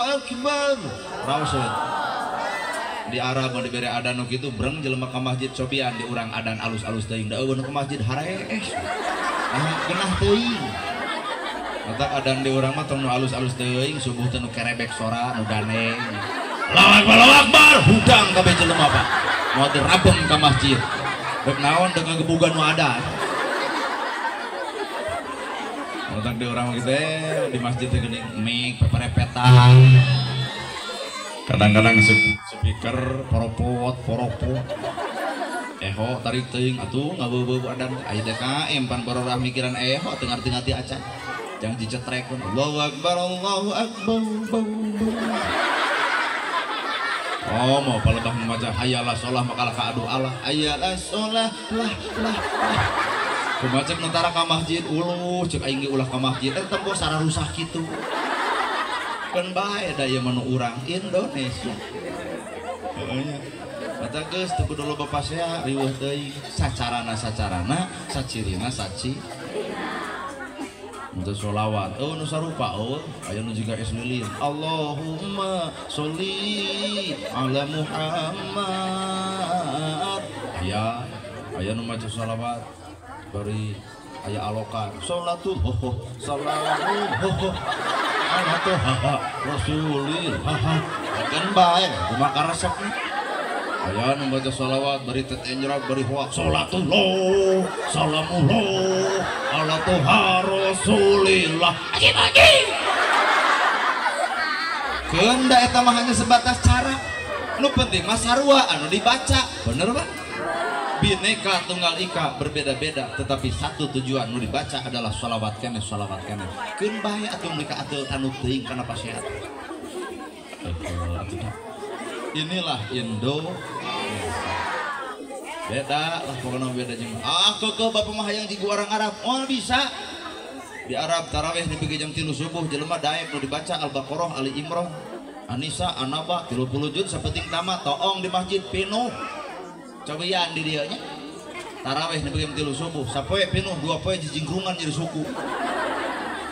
akbar. Raos di Arab mau diberi adan nu kitu breng jelema ka masjid cobian di urang adan alus-alus teuing da eueuh nu ka masjid harees. Ah genah teuing. Matak adan di urang mah tong nu alus-alus teuing subuh teh nu kerebek sora nu daneng. Allahu akbar Allahu akbar hudang kabeh jelema Pak. Moal dirabeng ka masjid. Rek naon deuk ngagebugan nu adan. Matak di urang mah kitu di masjid teh geuning mic peperepetan. Kadang-kadang speaker poropot poropot eho tarik teuing atuh ngabeubeuh adan aya DKM pan bororah mikiran eho teu ngarti-ngarti acan jangan dicetrekeun Allahu akbar Allahu akbar. Oh mau palebah maca hayalah sholah makalah ka aduh Allah hayalah sholah lah lah lah kumaha cek nu tara ka masjid uluh cek aing ge ulah ka masjid eta tempo sararusak kitu kan bae da ieu mah nu urang Indonesia. Heeh nya. Mata geus teu kudu loba pasea riweuh teuing sacarana-sacarana sacirina saci. Mun sholawat eueuh nu sarupa eueuh aya nu jiga es lilin. Allahumma sholli ala Muhammad. Aya aya nu maca sholawat bari aya alokan sholatullah salamuh ala toha rasulillah kan bae kumaha karesepna aya nu maca sholawat bari tetenjrok bari hoak sholatullah salamullah ala toha rasulillah ajib ajib keun da eta mah hanya sebatas cara nu penting mah sarua anu dibaca bener Pak. Bineka Tunggal Ika berbeda-beda tetapi satu tujuan nu dibaca adalah sholawat keneh sholawat keneh keun bae atuh mereka atuh anu teuing kana pasiat. Inilah Indo beda lah pokoknya beda jeung ah keke bapak mah hayang jigu orang Arab moal bisa di Arab tarawih dipigi jam 3 subuh jelema daek nu dibaca Al-Baqarah Ali Imran An-Nisa An-Naba 30 juz sapenting tamat toong di masjid pinuh cobian di dieu nya tarawih nepi jam 3 subuh sapoe pinuh 2 poe jijingkrungan jadi suku.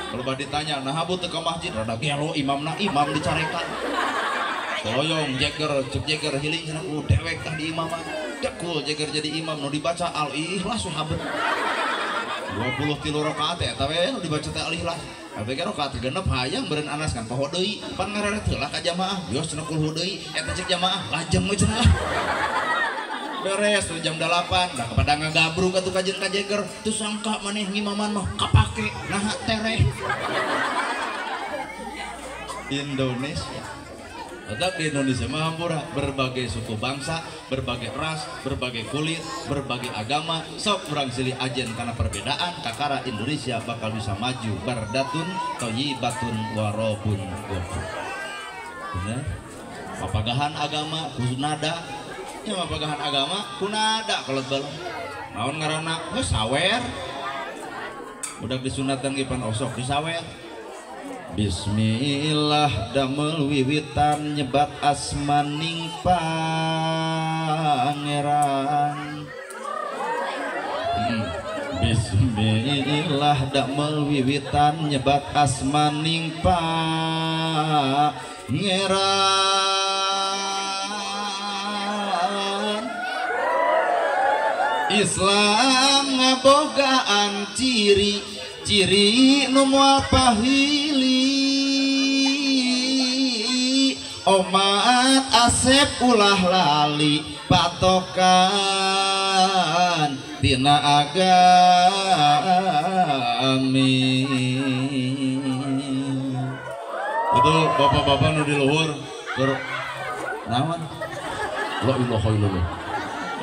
Kalau bade ditanya nah bu teu ka masjid rada gelo imamna imam dicarekan Toyong jeger cek jeger hiling cenah dewek tah di imaman dekul jeger jadi imam nu dibaca Al-Ikhlas sahabat 23 rakaat eta we nu dibaca teh Al-Ikhlas eta ge rakaat genep hayang beureun anas kan poho deui pan ngareret heula ka jamaah geus cenah kulhu deui eta cek jamaah lajeng we cenah beres tuh jam 8 dah kepada ngagabruk atuh kajen ka jeger teu sangka maneh ngimaman mah kapake naha tereh Indonesia. Tetap di Indonesia mah hampura berbagai suku bangsa, berbagai ras, berbagai kulit, berbagai agama, sok urang silih ajen karena perbedaan kakara Indonesia bakal bisa maju bardatun thayyibatun warabun ghafur. Bener? Mapagahan agama kunada, ya mapagahan agama kunada kalau balong. Naon ngaranna? Geus sawer. Budak disunatan ge pan osok disawer. Bismillah damel wiwitan nyebat asmaning pangeran. Bismillah damel wiwitan nyebat asmaning pangeran. Islam ngabogaan ciri ciri nu moal pahili, omat asep ulah lali patokan tina agami. Itu bapak-bapak nu di luhur keur naon? La ilaha illallah.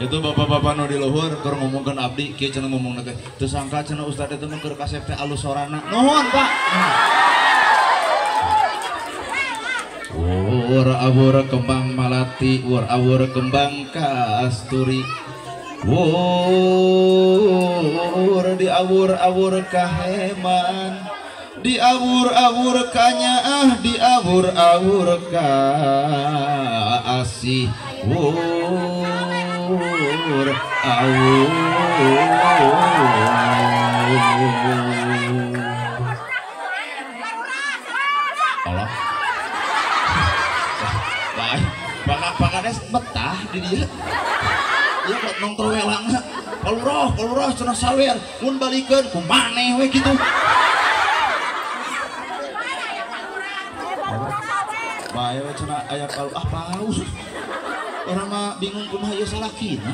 Itu bapak-bapak nu di luhur keur ngomongkeun abdi kieu cenah ngomongna teh. Teu sangka cenah ustad eta mah keur kasep teh alus sorana. Nuhun, Pak. Wur awur kembang malati, wur awur kembang kasturi. Wur di awur-awur kaheman, di awur-awur kanyaah, di awur-awur kaasih. Wur awur. Allah. Baik, pakades betah di dia. Ieu buat nongkrong welangna. Kalurah cenah sawer, mun balikeun kumaneh we kitu. Bae we cenah aya kalu ah paus. Orang mah bingung kumaha ieu salakina.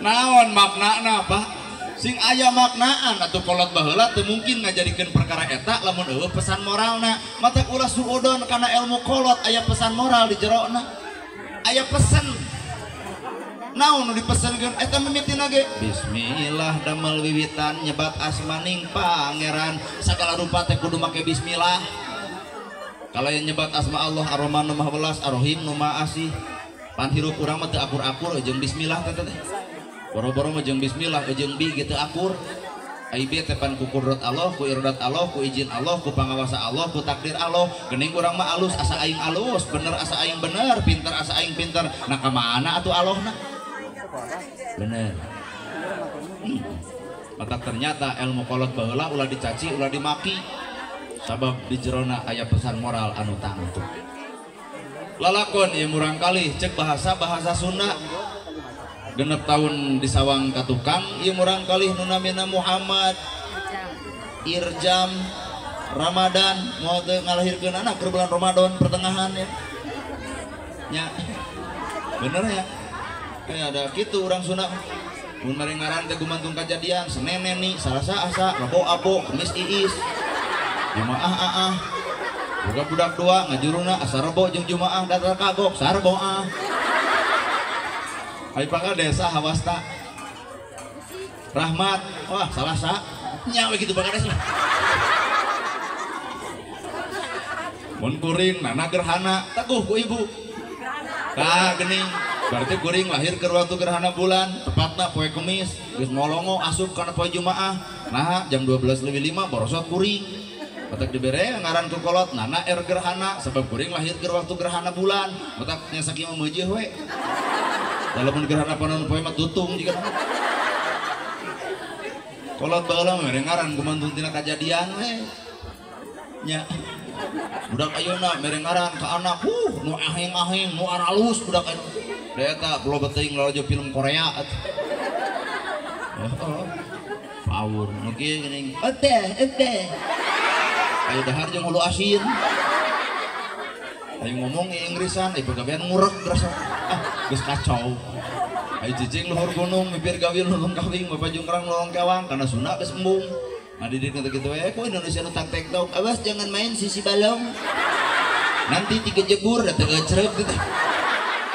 Naon maknana, Pak? Sing aya maknaan atuh kolot baheula teu mungkin ngajadikeun perkara eta lamun eueuh pesan moralna. Matak ulah suudon kana ilmu kolot aya pesan moral di jerona. Aya pesan. Naon nu dipesankeun eta mimitina ge? Bismillah damel wiwitan nyebat asmaning pangeran. Sagala rupa teh kudu make bismillah. Kalau yang nyebat asma Allah Ar-Rahman nu Maha Welas, Ar-Rahim nu Maha Asih. Pan hirup urang mah teu akur-akur jeung bismillah teh teh. Boro-boro mah jeung bismillah jeung bi gitu akur. Ai bi teh pan ku kudrat Allah, ku iradat Allah, ku izin Allah, ku pangawasa Allah, ku takdir Allah. Geuning urang mah alus asa aing alus, bener asa aing bener, pinter asa aing pinter. Nah ka mana atuh Allahna? Bener. Maka ternyata ilmu kolot baheula ulah dicaci, ulah dimaki. Sabab di jerona aya pesan moral anu tangtu. Lalakon ieu murang kalih cek bahasa-bahasa Sunda. Genep tahun disawang ka tukang ieu murang kalih nu namina Muhammad Irjam Ramadan moal teu ngalahirkeun anak keur bulan Ramadan pertengahan ya. Nya. Bener ya? Kayak ada kitu urang Sunda. Mun mere ngaran teh gumantung kajadian Senin Neni, Salasa Asa, Rebo Abo, Kemis Iis. Jumaah aah. Boga budak dua ngajuruna asa Rebo jeung Jumaah datar kagok sarbo ah. Ai pakades hawasta. Rahmat, wah Salasa. Nya we kitu pakades lah. Mun kuring nana gerhana, teguh ku ibu. Tah geuning, berarti kuring lahir keur waktu gerhana bulan, tepatna poe Kemis, geus molongo asup kana poe Jumaah. Nah, jam 12.05 borosot kuring. Matak dibere ngaran ku kolot nana er gerhana sebab kuring lahir keur waktu gerhana bulan. Matak nya sakieu mah meujeuh we. Walaupun gerhana panon poe mah tutung jiga. Kolot baheula mah mere ngaran gumantung tina kajadian we. Nya. Budak ayeuna mere ngaran ka anak, nu aheng-aheng, nu aralus budak ayeuna. Da eta loba teuing lalajo film Korea atuh. Oh, power nu kieu geuning. Eteh, eteh. Ayo dahar jeung hulu asin. Ayo ngomong Inggrisan, ayo pagawean ngurek rasa. Ah, geus kacau. Ayo cicing luhur gunung, mipir gawin lulung kawing, bapak jungkrang lolong kawang, karena Sunda geus embung. Ngadidik teh kitu we ku Indonesia nu tak-tek-tok. Awas jangan main sisi balong. Nanti tiga jebur da teu ecreup gitu.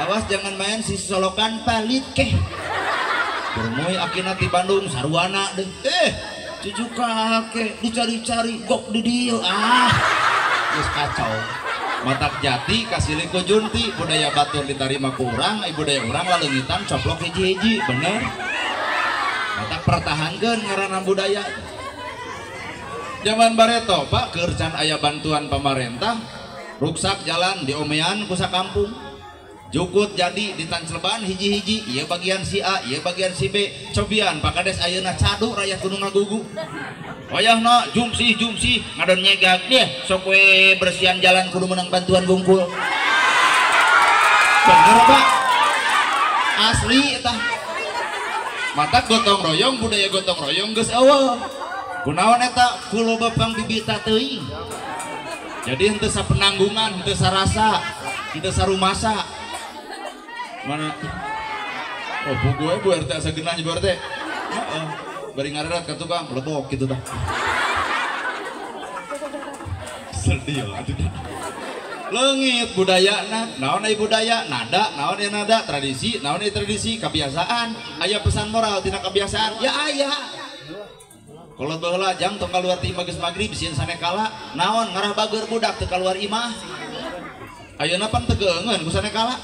Awas jangan main sisi solokan palit keh. Bermoy akina ti Bandung sarwana deh. Cucu kakek dicari-cari gok di dieu ah. Geus kacau. Matak jati kasilih ku junti, budaya batur ditarima ku urang, budaya urang laleungitan coplok hiji-hiji, bener. Matak pertahankeun ngaranna budaya. Zaman bareto Pak keur can aya bantuan pamarentah, ruksak jalan diomean ku sakampung. Jukut jadi ditanceleban hiji-hiji, ieu bagian si A, ieu bagian si B. Cobian Pak Kades ayeuna cadu rakyat kudu ngagugu. Wayahna jumsih jumsih ngadon nyegak deh sok we bersihan jalan kudu menang bantuan bungkul. Bener Pak. Asli eta. Mata gotong royong budaya gotong royong geus eueuh. Kunaon eta ku loba pangbibita teuing. Jadi henteu sapenanggungan, henteu sarasa, henteu sarumasa. Mana? Oh, bu gue bu RT asa geunah bu RT. Heeh. Bari ngarerat ka tukang lebok kitu tah. Sedih atuh. Leungit budayana, naon ai budaya? Nada, naon ai nada? Tradisi, naon ai tradisi? Kebiasaan. Aya pesan moral tina kebiasaan? Ya aya. Kolot baheula jang tong kaluar ti imah geus magrib sieun sanekala, naon ngarah bageur budak teu kaluar imah. Ayeuna pan teu keungeun ku sanekala.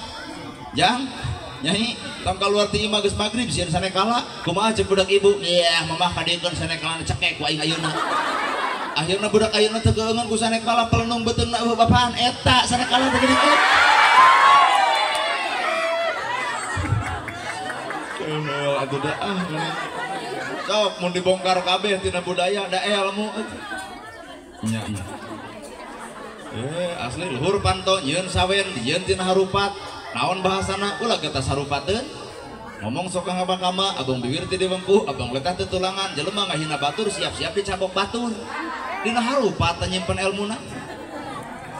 Jang, nyai, tong kaluar ti imah geus magrib sieun sanekala, kumaha ceuk budak ibu? Yah, mamah kadiekeun sanekalana cekek ku aing ayeuna. Akhirna budak ayeuna teu keungeun ku sanekala pelenung beuteungna eueuh bapaan eta sanekala teh geuning. Keungeul atuh da ah. Sok mun dibongkar kabeh tina budaya da ilmu atuh. Nya nya. Asli luhur panto nyieun sawen dijieun tina harupat. Naon bahasana ulah getas harupateun. Ngomong sok ngabakama abang bibir ti diwengkuh, abang letah teu tulangan, jelema ngahina batur siap-siap dicabok batur. Dina harupat nyimpen elmuna.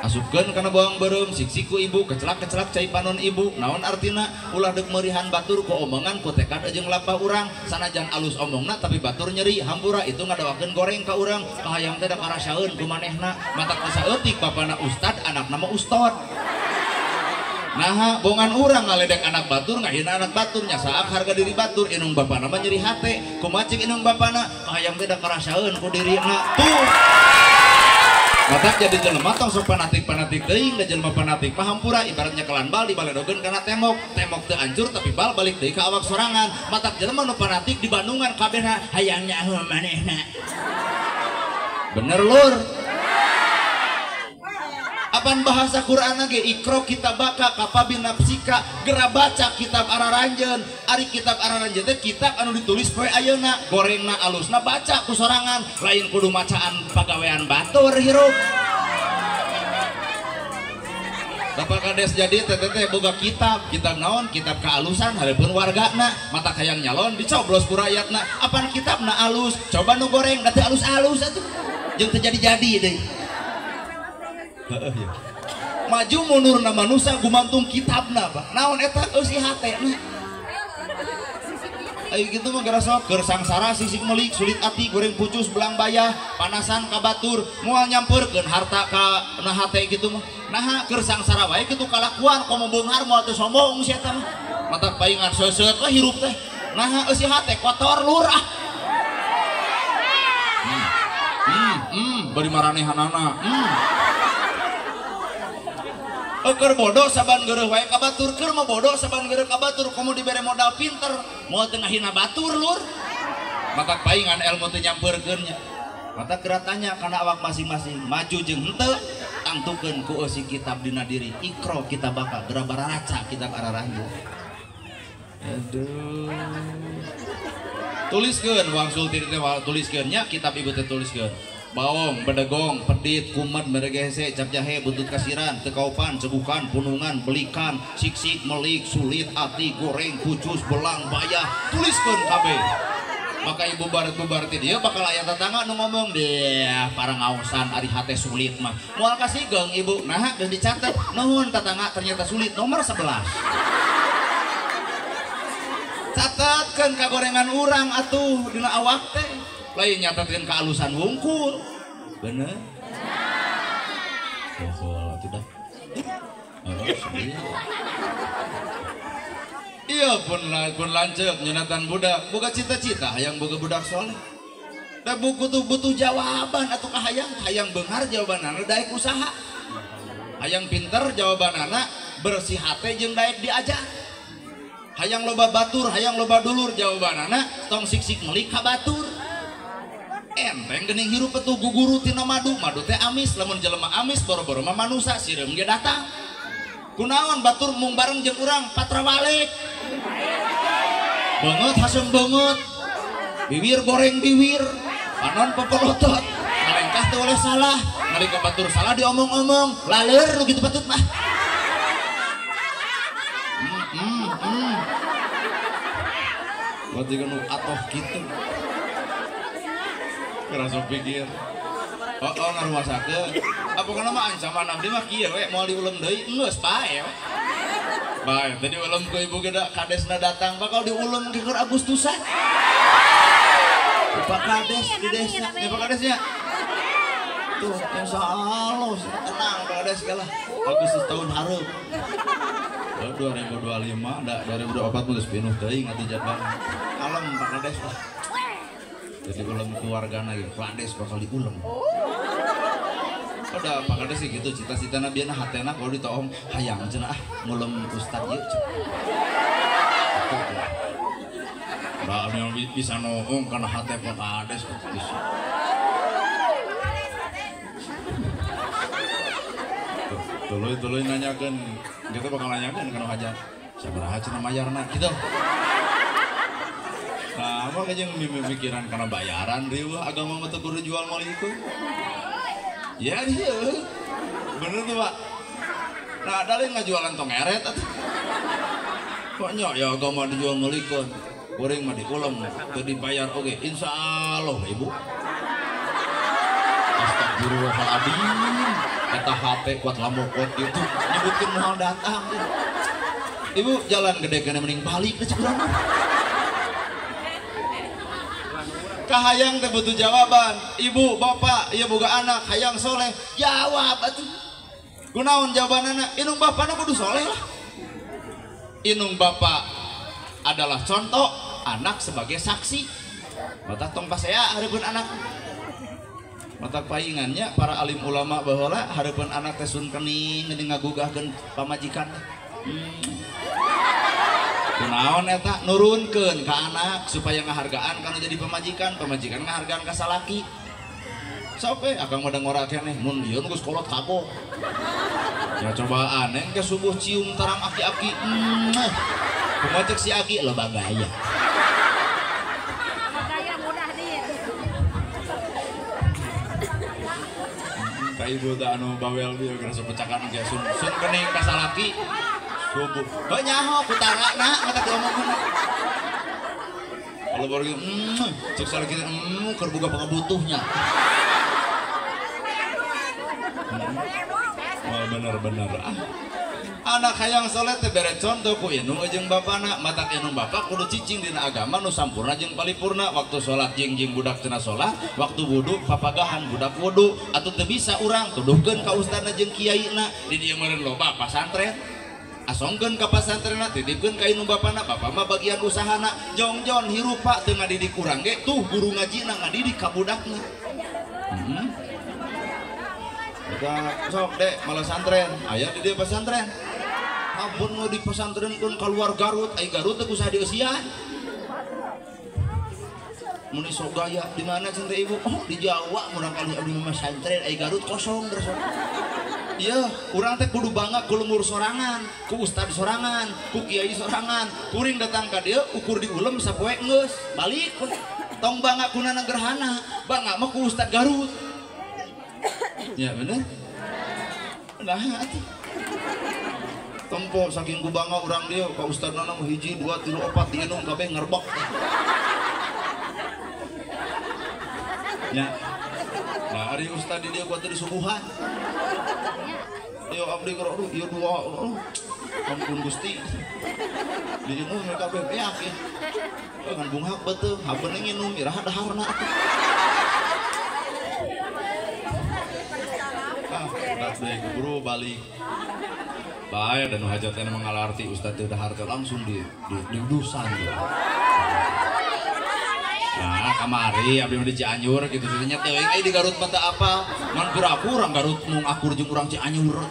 Asupkeun kana bawang beureum siksik ku ibu, kecelak-kecelak cai panon ibu. Naon artina ulah deuk meurihan batur ku omongan ku tekad jeung lapah urang, sanajan alus omongna tapi batur nyeri hampura itu ngadawakeun goreng ka urang, kahayang teh da karasaeun ku manehna, matak saeutik bapana ustad anakna mah ustad. Naha bongan urang ngaledek anak batur ngahina anak batur nyasaak harga diri batur inung bapana mah nyeri hate kumaha cik inung bapana kahayang teh da karasaeun ku dirina tuh. Matak jadi jelema tong sok fanatik-fanatik teuing da jelema fanatik pahampura ibaratnya kelan bal dibaledogeun kana tembok, tembok teu hancur tapi bal balik deui ka awak sorangan. Matak jelema nu fanatik di Bandungan kabehna hayang nyaho manehna. Bener lur. Apan bahasa Quran ge ikro kitabaka kafa binafsika gera baca kitab araranjeun. Ari kitab araranjeun teh kitab anu ditulis poe ayeuna, gorengna alusna baca ku sorangan, lain kudu macaan pagawean batur hirup. Bapak Kades jadi teh teh boga kitab, kitab naon? Kitab kealusan hareupeun wargana, mata hayang nyalon dicoblos ku rakyatna. Apan kitabna alus, coba nu goreng da teu alus-alus atuh. Jeung teu jadi-jadi deui. Heeh ya. Maju mundur na manusia gumantung kitabna Pak. Naon eta eusi hatena. Ayo gitu mah gara sok keur sangsara sisik melik sulit ati goreng pucus belang bayah panasan ka batur moal nyampeurkeun harta ka na hate kitu mah. Naha keur sangsara wae kitu kalakuan komo beunghar moal teu sombong si eta mah. Mata paingan seuseut we hirup teh. Naha eusi hate kotor lur ah. Bari maranehanana. Keur bodoh saban geureuh wae ka batur, keur mah bodoh saban geureuh ka batur, komo dibere modal pinter, moal teu ngahina batur lur. Mata paingan ilmu teu nyampeurkeun nya. Mata geura tanya kana awak masing-masing, maju jeung henteu tangtukeun ku eusi kitab dina diri. Ikro kitabaka geura bararaca kitab araranjeun. Aduh. Tuliskeun wangsul teh tuliskeun nya kitab ibu teh tuliskeun. Bawong, bedegong, pedit, kumat, meregese, cap jahe, buntut kasiran, tekaupan, cegukan, punungan, belikan, siksik, melik, sulit, ati, goreng, kucus, belang, bayah, tuliskeun kabeh. Maka ibu baret-bubar ti dieu bakal aya tetangga nu ngomong deh para ngaosan ari hate sulit mah. Moal kasigeng ibu, naha geus dicatet, nuhun tetangga ternyata sulit nomor 11. Catatkeun kagorengan urang atuh dina awak teh. Lain nyatetkeun kealusan wungkul. Bener? Oh, atuh dah. Iya pun lanceuk nyunatan budak, boga cita-cita hayang boga budak soleh. Da buku tuh butuh jawaban atau kahayang, hayang beunghar jawabanana daek usaha. Hayang pinter jawabanana bersih hate jeung daek diajar. Hayang loba batur, hayang loba dulur jawabanana tong sik-sik meuli ka batur. Enteng geuning hirup atuh guguru tina madu, madu teh amis, lamun jelema amis boro-boro mah manusa sireum ge datang. Kunaon batur mung bareng jeung urang patrawalik. Beungeut haseum beungeut. Biwir goreng biwir, panon popolotot. Ngalengkah teu oleh salah, nalika batur salah diomong-omong, laleur nu kitu patut mah. Buat juga nu atoh kitu. Kerasa pikir. Oh, ngarumasakeun. Apa kana mah ancaman abdi mah kieu we moal diulem deui geus bae we. Bae tadi ulem ku ibu ge da kadesna datang bakal diulem ke keur Agustusan. Pak Kades di desa, ya Pak Kadesnya. Tuh, insyaallah tenang Pak Kades kalah. Agustus tahun hareup. 2025 da 2024 geus pinuh teuing atuh jadwal. Kalem Pak Kades lah. Jadi ulem keluargana ge, Pak Kades bakal diulem. Udah Pak Kades sih gitu cita-citana bieu hatena kalau ditoong hayang cenah ah ngulem ustad ieu. Nah, bisa noong karena hate Pak Kades bisa. Tuluy nanyakeun, kita bakal nanyakeun kana hajat. Sabaraha cenah mayarna gitu. Nah, apa jeung mikiran kana bayaran riweuh agama mah teu kudu jual meuli itu. Ya iya, bener tuh Pak. Nah, ada yang ngajualan tong eret atuh. Pokoknya ya agama dijual meulikeun. Kuring mah diulem, teu dibayar oge. Insyaallah Ibu. Astagfirullahaladzim. Eta hate kuat lamokot gitu. Nyebutkeun moal datang. Ibu jalan gede kene mending balik ke urang mah. Kahayang teh butuh jawaban. Ibu, bapak, ieu boga anak hayang soleh, jawab atuh. Kunaon jawabanana? Indung bapana kudu soleh lah. Indung bapak adalah contoh, anak sebagai saksi. Mata tong pasea hareupeun anak. Mata paingannya para alim ulama baheula hareupeun anak teh sun kening geuning ngagugahkeun pamajikan. Kunaon eta nurunkeun ka anak supaya ngahargaan kana jadi pamajikan, pamajikan ngahargaan ka salaki. Sok we akang mah da ngora keneh mun ieu geus kolot kagok. Ya cobaan engke subuh cium tarang aki-aki. Kumaha cek si aki loba gaya. Gaya mudah dia. Ka ibu teh anu bawel dieu geus pecakan ge sun kening ka salaki. Subuh. Heuh nyaho kutarana mata diomongkeun. Kalau baru gitu, cek salaki keur boga pangabutuhnya. Oh, bener-bener ah. Anak hayang soleh teh bere contoh ku indung jeung bapana, matak indung bapak kudu cicing dina agama nu sampurna jeung paripurna. Waktu salat jeung budak cenah salat, waktu wudu papagahan budak wudu, atuh teu bisa urang tuduhkeun ka ustadna jeung kiaina. Di dieu meureun loba pasantren. Asongkeun ka pasantrenna, titipkeun ka indung bapana, bapa mah bagian usahana. Jongjon hirup Pak teu ngadidik urang ge tuh guru ngajina ngadidik ka budakna. Kita sok dek malah santren, aya di dieu pesantren. Ampun mau di pesantren pun keluar Garut, ai Garut teh kusaha dieusian. Mun sok gaya di mana cenah ibu? Oh, di Jawa murang kali abdi mah santren, ai Garut kosong terus. Iya, urang teh kudu bangga ku lemur sorangan, ku ustad sorangan, ku kiai sorangan. Kuring datang ka dieu ukur diulem sapoe geus, balik. Tong bangga ku nana gerhana, bangga mah ku ustad Garut. Ya bener? Nah, atuh. Tempo saking ku bangga urang dieu ka ustadna mah 1 2 3 4 diinum kabeh ngerbok. Ya. Nah, ari ustad di dieu kuat disuguhan. Yo abdi keur aduh ieu dua. Ampun Gusti. Diinum kabeh beak ya. Ngan bunghak beuteung, hapeun nginum iraha daharna atuh. Ah, udah deui keburu balik. Bae dan nu hajatna mengalarti ustaz teh dahar teh langsung di diudusan gitu. Nah, kamari abdi mah di Cianjur kitu nya teuing euy di Garut mah teu apal. Ngan pura-pura Garut mung akur jeung urang Cianjur.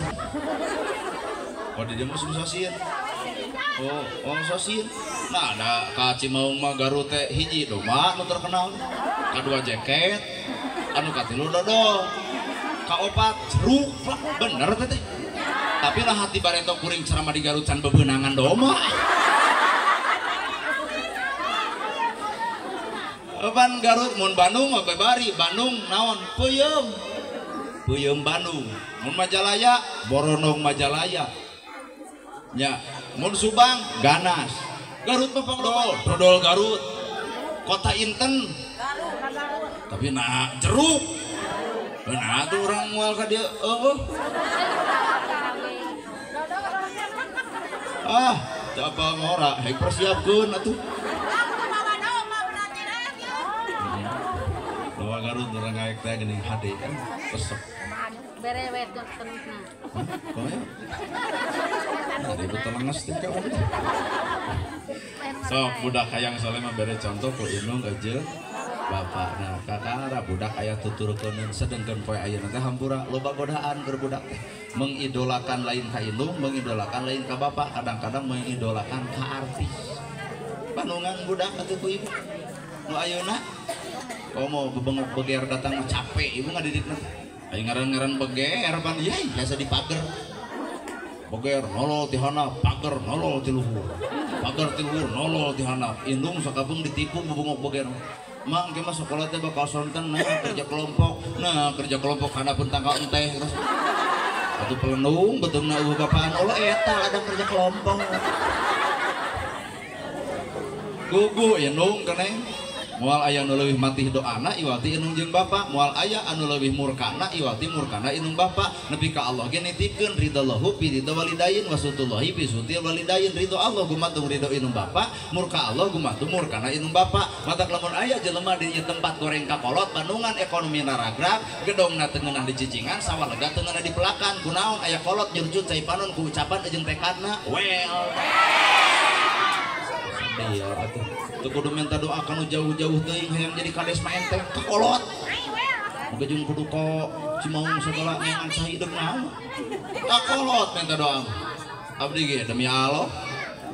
Oh, di dieu mah sosieun. Oh, sosieun. Nah, ada ka Cimaung mah Garut teh hiji domba nu terkenal. Kadua jaket, anu katilu dodol. Kaopat jeruk, bener teh. Tapi lah hati bareto kuring ceramah di Garut can bebeunangan domba. Ban Garut mun Bandung mah bari Bandung naon peuyeum. Peuyeum Bandung. Mun Majalaya boronong Majalaya. Nya, mun Subang ganas. Garut mah dodol, dodol Garut. Kota Inten. Tapi nah jeruk. Nah tuh urang moal ka dieu eueuh. Ah, teu apa ngora, hek persiapkeun atuh. Bawa Garut urang ngaek teh geuning hade kan resep. Berewet terusna. Hah? Kumaha? Nah, ribut telenges teh ka urang. Sok budak hayang soleh mah bere contoh ku indung aja bapakna kakara budak aya tuturkeun sedengkeun poe ayeuna teh hampura loba godaan keur budak teh mengidolakan lain ka indung, mengidolakan lain ka bapak, kadang-kadang mengidolakan ka artis. Panungan budak atuh ku ibu. Nu ayeuna komo bebengok beger datang mah capek ibu ngadidikna. Aya ngaran-ngaran beger pan yai biasa dipager. Beger nolol ti handap, pager nolol ti luhur. Pager ti luhur nolol ti handap. Indung sakapeung ditipu bebengok beger. Mang ke mah sekolah teh bakal sonten nah kerja kelompok. Nah kerja kelompok handapeun tanggal enteh terus. Atuh pelenung beteungna eueuh bapaan Allah eta ladang kerja kelompok. Gugu indung keneh. Moal aya nu leuwih matih doana iwati indung jeung bapa, moal aya anu leuwih murkana iwati murkana indung bapa. Nepi ka Allah ge nitipkeun ridallahu fi ridha walidain wa sutullahi fi sutil walidain. Ridho Allah gumantung ridho indung bapa, murka Allah gumantung murkana indung bapa. Matak lamun aya jelema di ieu tempat goreng ka kolot, bandungan ekonomi naragrag, gedongna teu ngeunah di cicingan, sawah lega teu ngeunah di pelakan. Kunaon aya kolot nyurcut cai panon ku ucapan jeung tekadna. Well. Sedih atuh. Teu kudu minta doa kanu jauh-jauh teuing hayang jadi kades mah enteng ka kolot. Moga jeung kudu ka Cimaung sagala ngan sahideung naon. Ka kolot minta doa. Abdi ge demi Allah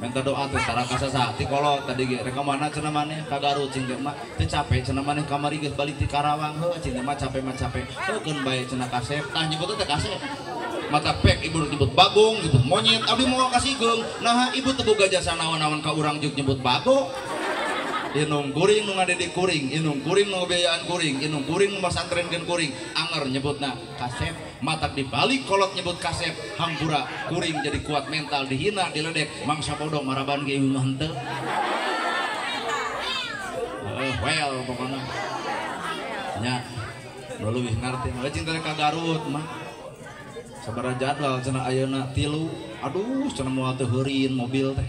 minta doa teh tara kasasati kolot tadi ge rek ka mana cenah maneh ka Garut cing teh mah teu capek cenah maneh kamari geus balik ti Karawang heuh cing teh mah capek mah capek. Heukeun bae cenah kasep tah nyebut teh kasep. Mata pek ibu nyebut bagong nyebut monyet abdi moal kasigeung naha ibu teu boga jasa naon-naon ka urang jeung nyebut bagong. Inung kuring nu ngadidik kuring, inung kuring nu ngabiayaan kuring, inung kuring nu masantrenkeun kuring, anger nyebutna kasep, matak dibalik kolot nyebut kasep, hampura kuring jadi kuat mental dihina diledek, mangsa bodoh maraban ge ieu mah henteu. Well pokona. Nya nu leuwih ngarti, we cinta ka Garut mah. Sabaraha jadwal cenah ayeuna 3, aduh cenah moal teu heurin mobil teh.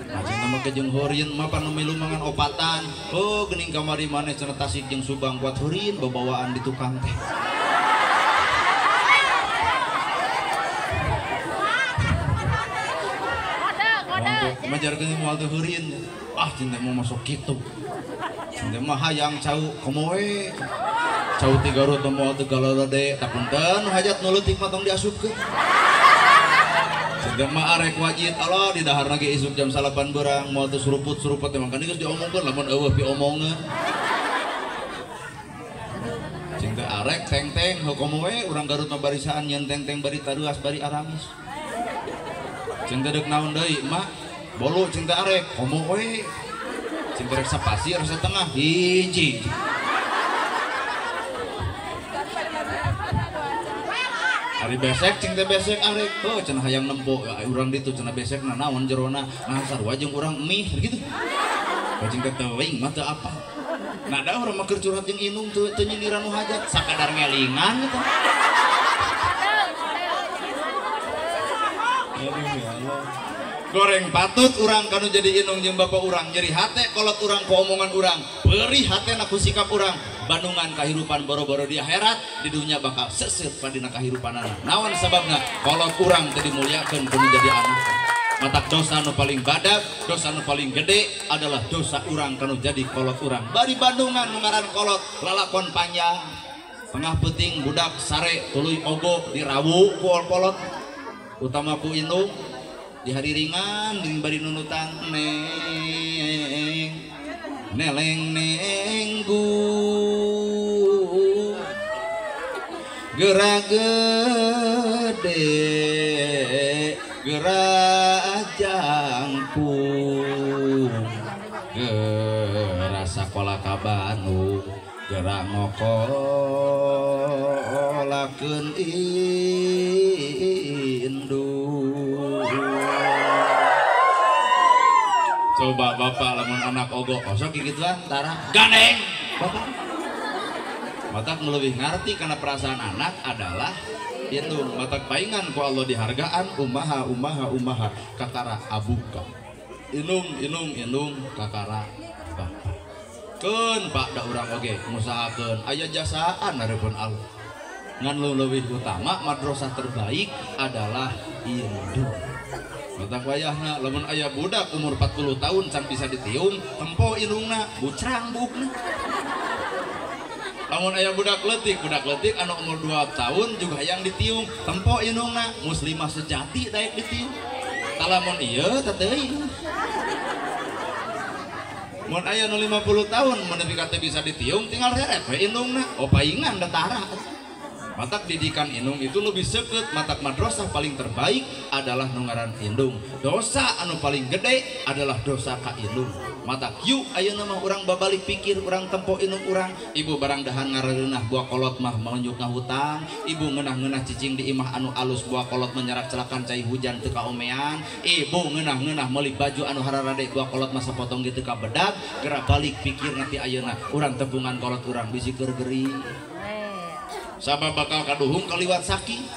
Nah, cinta mah jeung heurin mah pan milu mangan opatan. Oh, geuning kamari maneh cenah Tasik jeung Subang kuat heurin babawaan di tukang teh. Majarkeun moal teu heurin. Ah, cinta mah masuk kitu. Cinta mah hayang cau komo we. Cau ti Garut mah moal teu galalade, tapunten nu hajat nu leutik mah tong diasupkeun. Cinta mah arek wajit Allah di daharna ge isuk jam 9 beurang moal teu suruput-suruput emang kan geus diomongkeun lamun eueuh piomongeun. Cinta arek teng-teng heuh komo we urang Garut mah barisaan nyeun teng-teng bari taruas bari aramis. Cinta deuk naon deui mak bolu cinta arek komo we. Cinta rek sapasir setengah hiji. Ari besek cing teh besek arek heuh cenah hayang nempo urang ditu cenah besek na naon jerona nah sarua jeung urang mie gitu. Cing teh teuing mah teu apa. Nah da urang mah keur curhat jeung indung teu nyindiran nu hajat sakadar ngelingan gitu. Aduh ya Allah. Goreng patut urang kanu jadi indung jeung bapak urang, nyeri hate kolot urang ku omongan urang, perih hatena ku sikap urang, bandungan kahirupan boro-boro di akhirat, di dunia bakal seuseut padina kahirupanana. Naon sababna? Kolot urang teu dimuliakeun ku nu jadi anak. Matak dosa nu paling badag, dosa nu paling gede adalah dosa urang kanu jadi kolot urang. Bari bandungan nu ngaran kolot, lalakon panjang. Tengah peuting budak sare tuluy ogo dirawu ku kolot, utama ku indung. Di hari ringan ring bari nunutan neng neleng nenggu gerak gede gerak jangkung gerak sakola ka Bandung gerak ngokolakeun indung. Coba bapak lamun anak ogo osok gituan tara gandeng bapak. Matak lebih ngerti karena perasaan anak adalah itu. Matak paingan ku Allah dihargaan umaha umaha umaha kakara abuka inung inung inung kakara bapak. Keun pak da urang oge ngusahakeun aya jasaan hareupeun Allah. Ngan leuwih utama madrasah terbaik adalah indung. Matak wayahna lamun aya budak umur 40 tahun can bisa ditiung tempo indungna bucrang buukna. Lamun aya budak leutik anu umur 2 tahun juga hayang ditiung tempo indungna muslimah sejati daek ditiung. Tah lamun ieu teh teuing. Mun aya nu 50 tahun mun nepi ka teu bisa ditiung tinggal reret we indungna. Oh paingan da tara. Matak didikan indung itu lebih seukeut. Matak madrasah paling terbaik adalah nu ngaran indung. Dosa anu paling gede adalah dosa ka indung. Matak yuk ayeuna mah urang babalik pikir, urang tempo indung urang. Ibu barang dahan ngareunah buah kolot mah meunjuk ngahutang. Ibu ngeunah-ngeunah cicing di imah anu alus buah kolot menyarak celakan cai hujan teu kaomean. Ibu ngeunah-ngeunah meuli baju anu hararade buah kolot mah sapotong ge teu kabedag. Gerak balik pikir nanti ayeuna urang tebungan kolot urang bisi keur gering. Sabab bakal kaduhung kaliwat saki.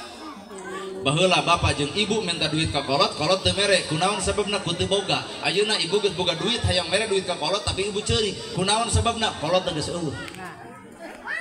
Baheula bapak jeung ibu minta duit ka kolot, kolot teu mere. Kunaon sababna? Ku teu boga. Ayeuna ibu geus boga duit hayang mere duit ka kolot tapi ibu ceurik. Kunaon sababna? Kolot teh geus eueuh.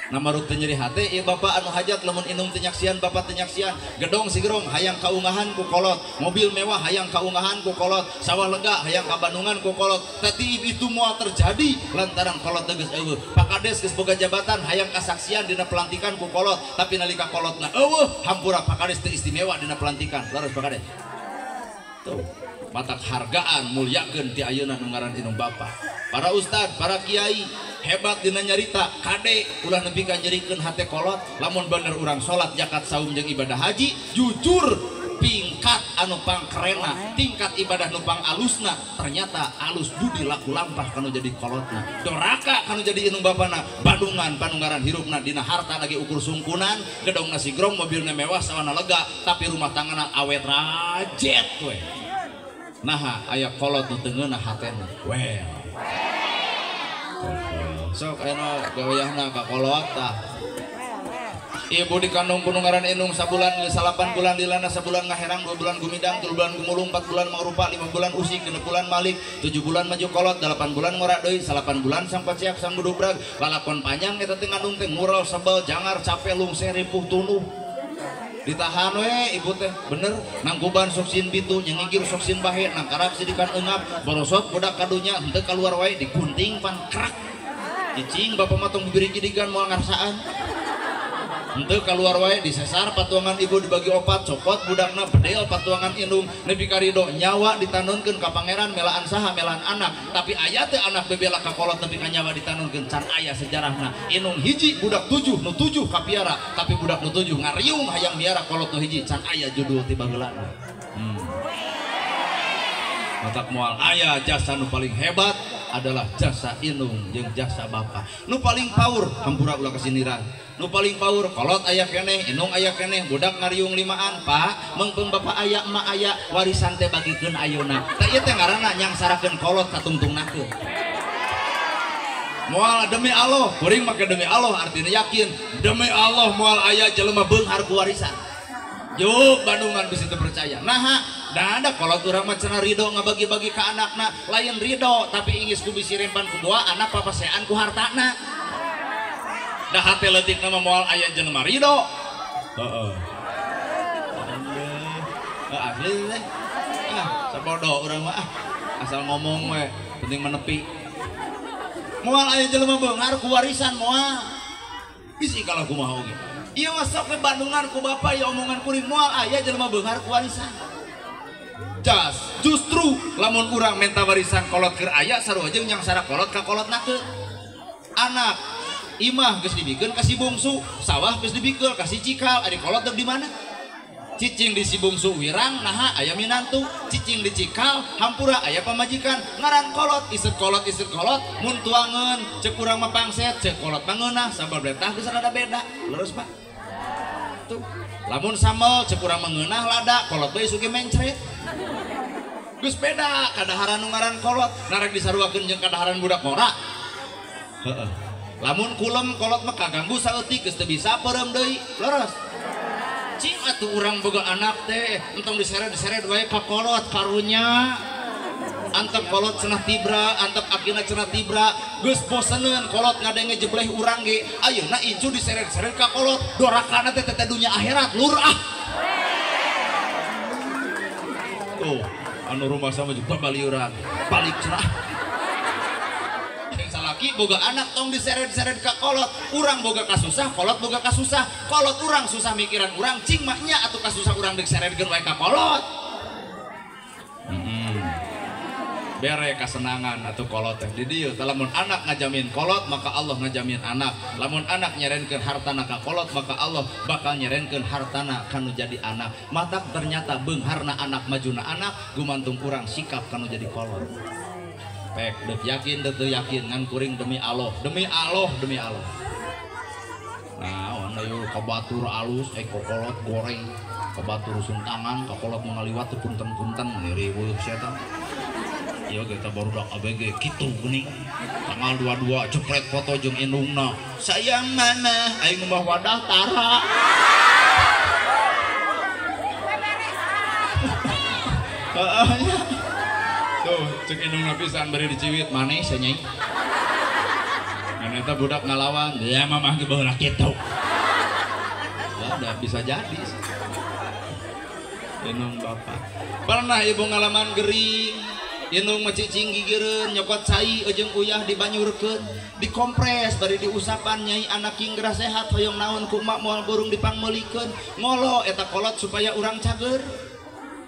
Namaruk teu nyeri hate ieu bapak anu hajat lamun indung teu nyaksian bapak teu nyaksian. Gedong sigerong hayang kaungahan ku kolot, mobil mewah hayang kaungahan ku kolot, sawah lega hayang kabandungan ku kolot. Tapi itu moal terjadi lantaran kolot teh geus eueuh. Pak Kades geus boga jabatan hayang kasaksian dina pelantikan ku kolot, tapi nalika kolotna eueuh hampura Pak Kades teu istimewa dina pelantikan. Leres Pak Kades. Tuh, matak hargaan mulyakeun ti ayeuna nu ngaran indung bapa. Para ustad, para kiai hebat dina nyarita kade ulah nepi ka nyerikeun hate kolot. Lamun bener urang salat, zakat, saum jeung ibadah haji jujur pingkat anu pangkerena, tingkat ibadah nu pangalusna, ternyata alus budi laku lampah kanu jadi kolotna, doraka kanu jadi indung bapana, bandungan panunggaran hirupna dina harta lagi ukur sungkunan, gedong nasi grong, mobilna mewah sawana lega, tapi rumah tanggana awet rajet we. Naha aya kolot nu teu ngeunah hatena. Well. Sok aya gawayahna ka kolot tah. Ibu dikandung ku ngaran indung sabulan 8 bulan dilana sabulan ngaherang 2 bulan gumidang 3 bulan gumulung 4 bulan mangrupa 5 bulan usik 6 bulan malik 7 bulan maju kolot 8 bulan ngora deui 8 bulan sampai siap sang gudubrag lalakon panjang eta teh ngandung teh ngurel sebel jangar capek lungse ripuh tunuh ditahan we ibu teh bener nangkuban sok sin bitu nyengigir sok sin bahe nangkarap sidikan eungap borosot budak kadunya henteu kaluar wae digunting pan krak cicing bapak mah tong bibiri gidigan moal ngarasaan henteu kaluar wae disesar patuangan ibu dibagi opat copot budakna bedel patuangan indung nepi ka ridho nyawa ditanunkeun ka pangeran melaan saha melaan anak tapi aya teh anak bebela ka kolot nepi ka nyawa ditanunkeun can aya sejarahna indung hiji budak 7 nu 7 kapiara tapi budak nu 7 ngariung hayang miara kolot nu hiji can aya judul ti baheulana. Matak moal aya jasa nu paling hebat adalah jasa indung jeung jasa bapa. Nu paling power hampura ulah kasindiran. Nu paling power kolot aya keneh, indung aya keneh, budak ngariung limaan, Pak, meungpeung bapa aya, emak aya, warisan teh bagikeun ayeuna. Tah ieu teh ngaranna nyangsarakeun kolot katungtungnakeun. Moal demi Allah, kuring make demi Allah artinya yakin, demi Allah moal aya jelema beunghar ku warisan. Yuk Bandungan bisa terpercaya. Naha Da ada kolot urang mah cenah ridho ngabagi-bagi ka anakna, lain ridho tapi ingis ku bisi rempan ku boa anak papasean ku hartana. Da hate leutikna mah moal aya jelema ridho. Heeh. Asli teh. Ah, sabodo urang mah ah. Asal ngomong we, penting menepi. Moal aya jelema beunghar ku warisan moal. Bisi kalau kumaha oge. Ieu mah sok we Bandungan ku bapak ya omongan kuring moal aya jelema beunghar ku warisan. Jas, justru lamun urang menta warisan kolot keur aya sarua jeung nyangsara kolot ka kolot nakeun. Anak imah geus dibikeun ka si bungsu, sawah geus dibikeun ka si cikal, ari kolot deuk di mana? Cicing di si bungsu wirang naha aya minantu, cicing di cikal hampura aya pamajikan, ngaran kolot iseut kolot mun tuangeun ceuk urang mah pangset, ceuk kolot mah ngeunah, sambal bletah geus rada beda. Leres Pak. Tuh. Lamun sambal ceuk urang mah ngeunah lada, kolot bae isuk ge mencret. Geus beda kadaharan nu ngaran kolot, narek disaruakeun jeung kadaharan budak ngora. Heeh. Lamun kulem kolot mah kaganggu saeutik geus teu bisa peureum deui. Leres. Cing atuh urang boga anak teh entong diseret-diseret wae ka kolot karunya. Antep kolot cenah tibra, antep akina cenah tibra, geus boseneun kolot ngadenge jebleh urang ge. Ayeuna incu diseret-seret ka kolot, dorakana teh teh dunya akhirat lur ah. Tuh, anu rumah sama juga baliuran, balik cenah. Salaki boga anak tong diseret-seret ka kolot, urang boga kasusah, kolot boga kasusah, kolot urang susah mikiran urang, cing maknya atuh kasusah urang diseretkeun wae ka kolot. Bere kasenangan atuh kolot teh di dieu. Lamun anak ngajamin kolot maka Allah ngajamin anak. Lamun anak nyerenkeun hartana ka kolot maka Allah bakal nyerenkeun hartana kanu jadi anak. Matak ternyata beungharna anak majuna anak gumantung urang sikap kanu jadi kolot. Pek dek yakin dek teu yakin ngan kuring demi Allah, demi Allah, demi Allah. Nah, anu ka batur alus kokolot goreng, ka batur suntangan, ka kolot mangaliwat teu punten-punten riweuh sia tah. Ieu ge teh barudak ABG kitu geuning. Tanggal 22 jepret foto jeung indungna. Sayang mana aing ngumbah wadah tara. Heeh. Tuh, cek indungna pisan bari diciwit maneh sia nyai. Ngan eta budak ngalawan, ya mamah ge baheula kitu. Ya udah bisa jadi. Indung bapak. Pernah ibu ngalaman gering, indung mah cicing gigireun nyokot cai jeung uyah dibanyurkeun, dikompres bari diusapan nyai anak kinggrah sehat hoyong naon ku emak moal burung dipangmeulikeun, ngolo eta kolot supaya urang cager.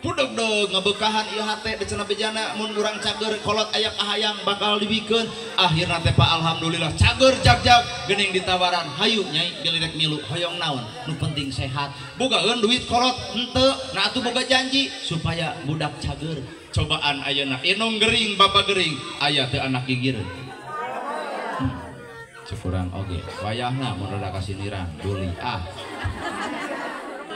Pudeg-deg ngebekahan ieu hate di cenah bejana mun urang cager kolot aya kahayang bakal dibikeun. Akhirna teh Pak alhamdulillah cager jag-jag geuning ditawaran hayu nyai bilirek milu hoyong naon nu penting sehat. Bogaeun duit kolot henteu nah atuh boga janji supaya budak cager. Cobaan ayeuna inung gering bapak gering aya teu anak gigireun. Cek urang oge wayahna mun rada kasiniran duli ah.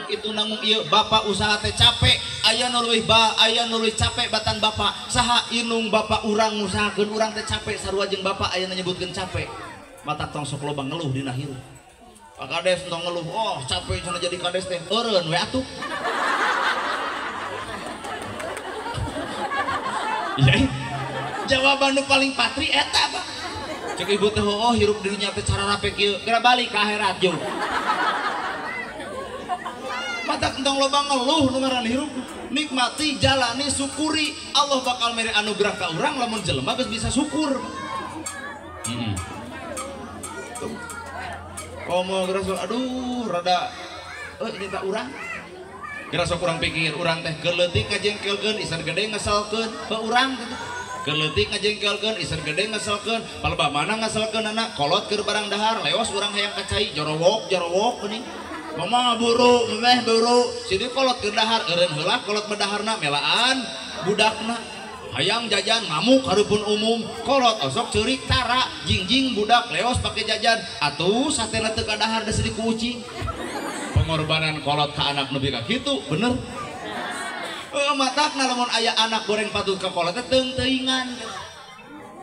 Itu nanggung ieu bapak usaha teh capek aya nu leuwih ba aya nu leuwih capek batan bapak saha inung bapak urang ngusahakeun urang teh capek sarua jeung bapak aya nu nyebutkeun capek matak tong sok loba ngeluh dina hirup. Pak Kades tong ngeluh oh capek cenah jadi kades teh eureun we atuh. Iya jawaban nu paling patri eta Pak. Cek ibu teh oh hirup di dunya teh cara rape kieu geura balik ka akhirat jeung. Mata entong loba ngeluh nu ngaran hirup, nikmati, jalani, syukuri. Allah bakal mere anugerah ka urang lamun jelema geus bisa syukur. Tuh. Komo geura aduh rada ini tak urang. Geura sok urang pikir urang teh keleutik ngajengkelkeun isan gede ngeselkeun ke urang gitu. Keleutik ngajengkelkeun isan gede ngeselkeun, palebah mana ngeselkeun anak kolot keur barang dahar leos urang hayang ka cai jorowok jorowok geuning. Mama buru, memeh buru. Sini kolot keur dahar, eureun heula kolot medaharna melaan budakna. Hayang jajan ngamuk hareupeun umum, kolot osok ceurik tara, jingjing budak leos pake jajan. Atuh satena teu kadahar da sedih ku ucing. Pengorbanan kolot ka anak nepi ka kitu, bener. Matakna lamun aya anak goreng patut ka kolot teh teung-teuingan.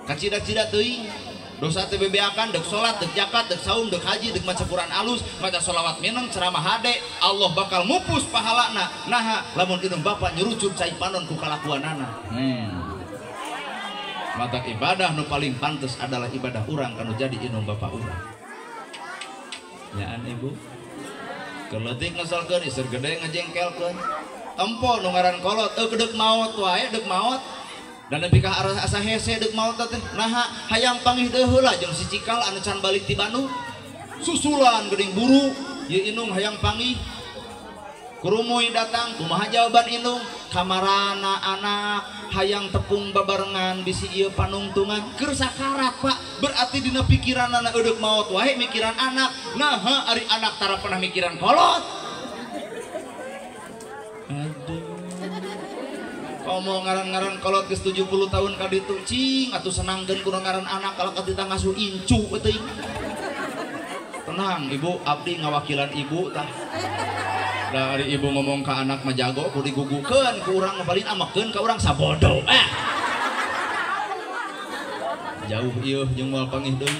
Kacida-cida teuing. Dosa teh bebeakan deuk salat, deuk zakat, deuk saum, deuk haji, deuk maca Quran alus, maca sholawat mineng, ceramah hade, Allah bakal mupus pahalana. Naha lamun indung bapak nyerucut cai panon ku kalakuanana. Mata ibadah nu paling pantes adalah ibadah urang kanu jadi indung bapak urang. Nyaan ibu. Keleutik ngeselkeun, iseur gede ngajengkelkeun. Tempo nu ngaran kolot, deuk maot wae, deuk maot. Dan nepi ka asa hese deuk maot teh. Naha hayang pangih deui heula jeung si cikal anu can balik ti Bandung. Susulan geuning buru, ieu indung hayang pangih. Kurumuy datang, kumaha jawaban indung? Kamarana anak hayang tepung babarengan bisi ieu panungtungan keur sakarat Pak. Berarti dina pikiranana eudeuk maot wae mikiran anak. Naha ari anak tara pernah mikiran kolot. Aduh. Komo ngaran-ngaran kolot geus 70 tahun ka ditu cing atuh senangkeun ku ngaran anak kalau katita ngasuh incu teuing. Tenang ibu, abdi ngawakilan ibu tah. Dari ibu ngomong ke anak mah jago ku digugukeun ku urang paling amekeun ka urang sabodo. Jauh ieu jeung moal pangih deui.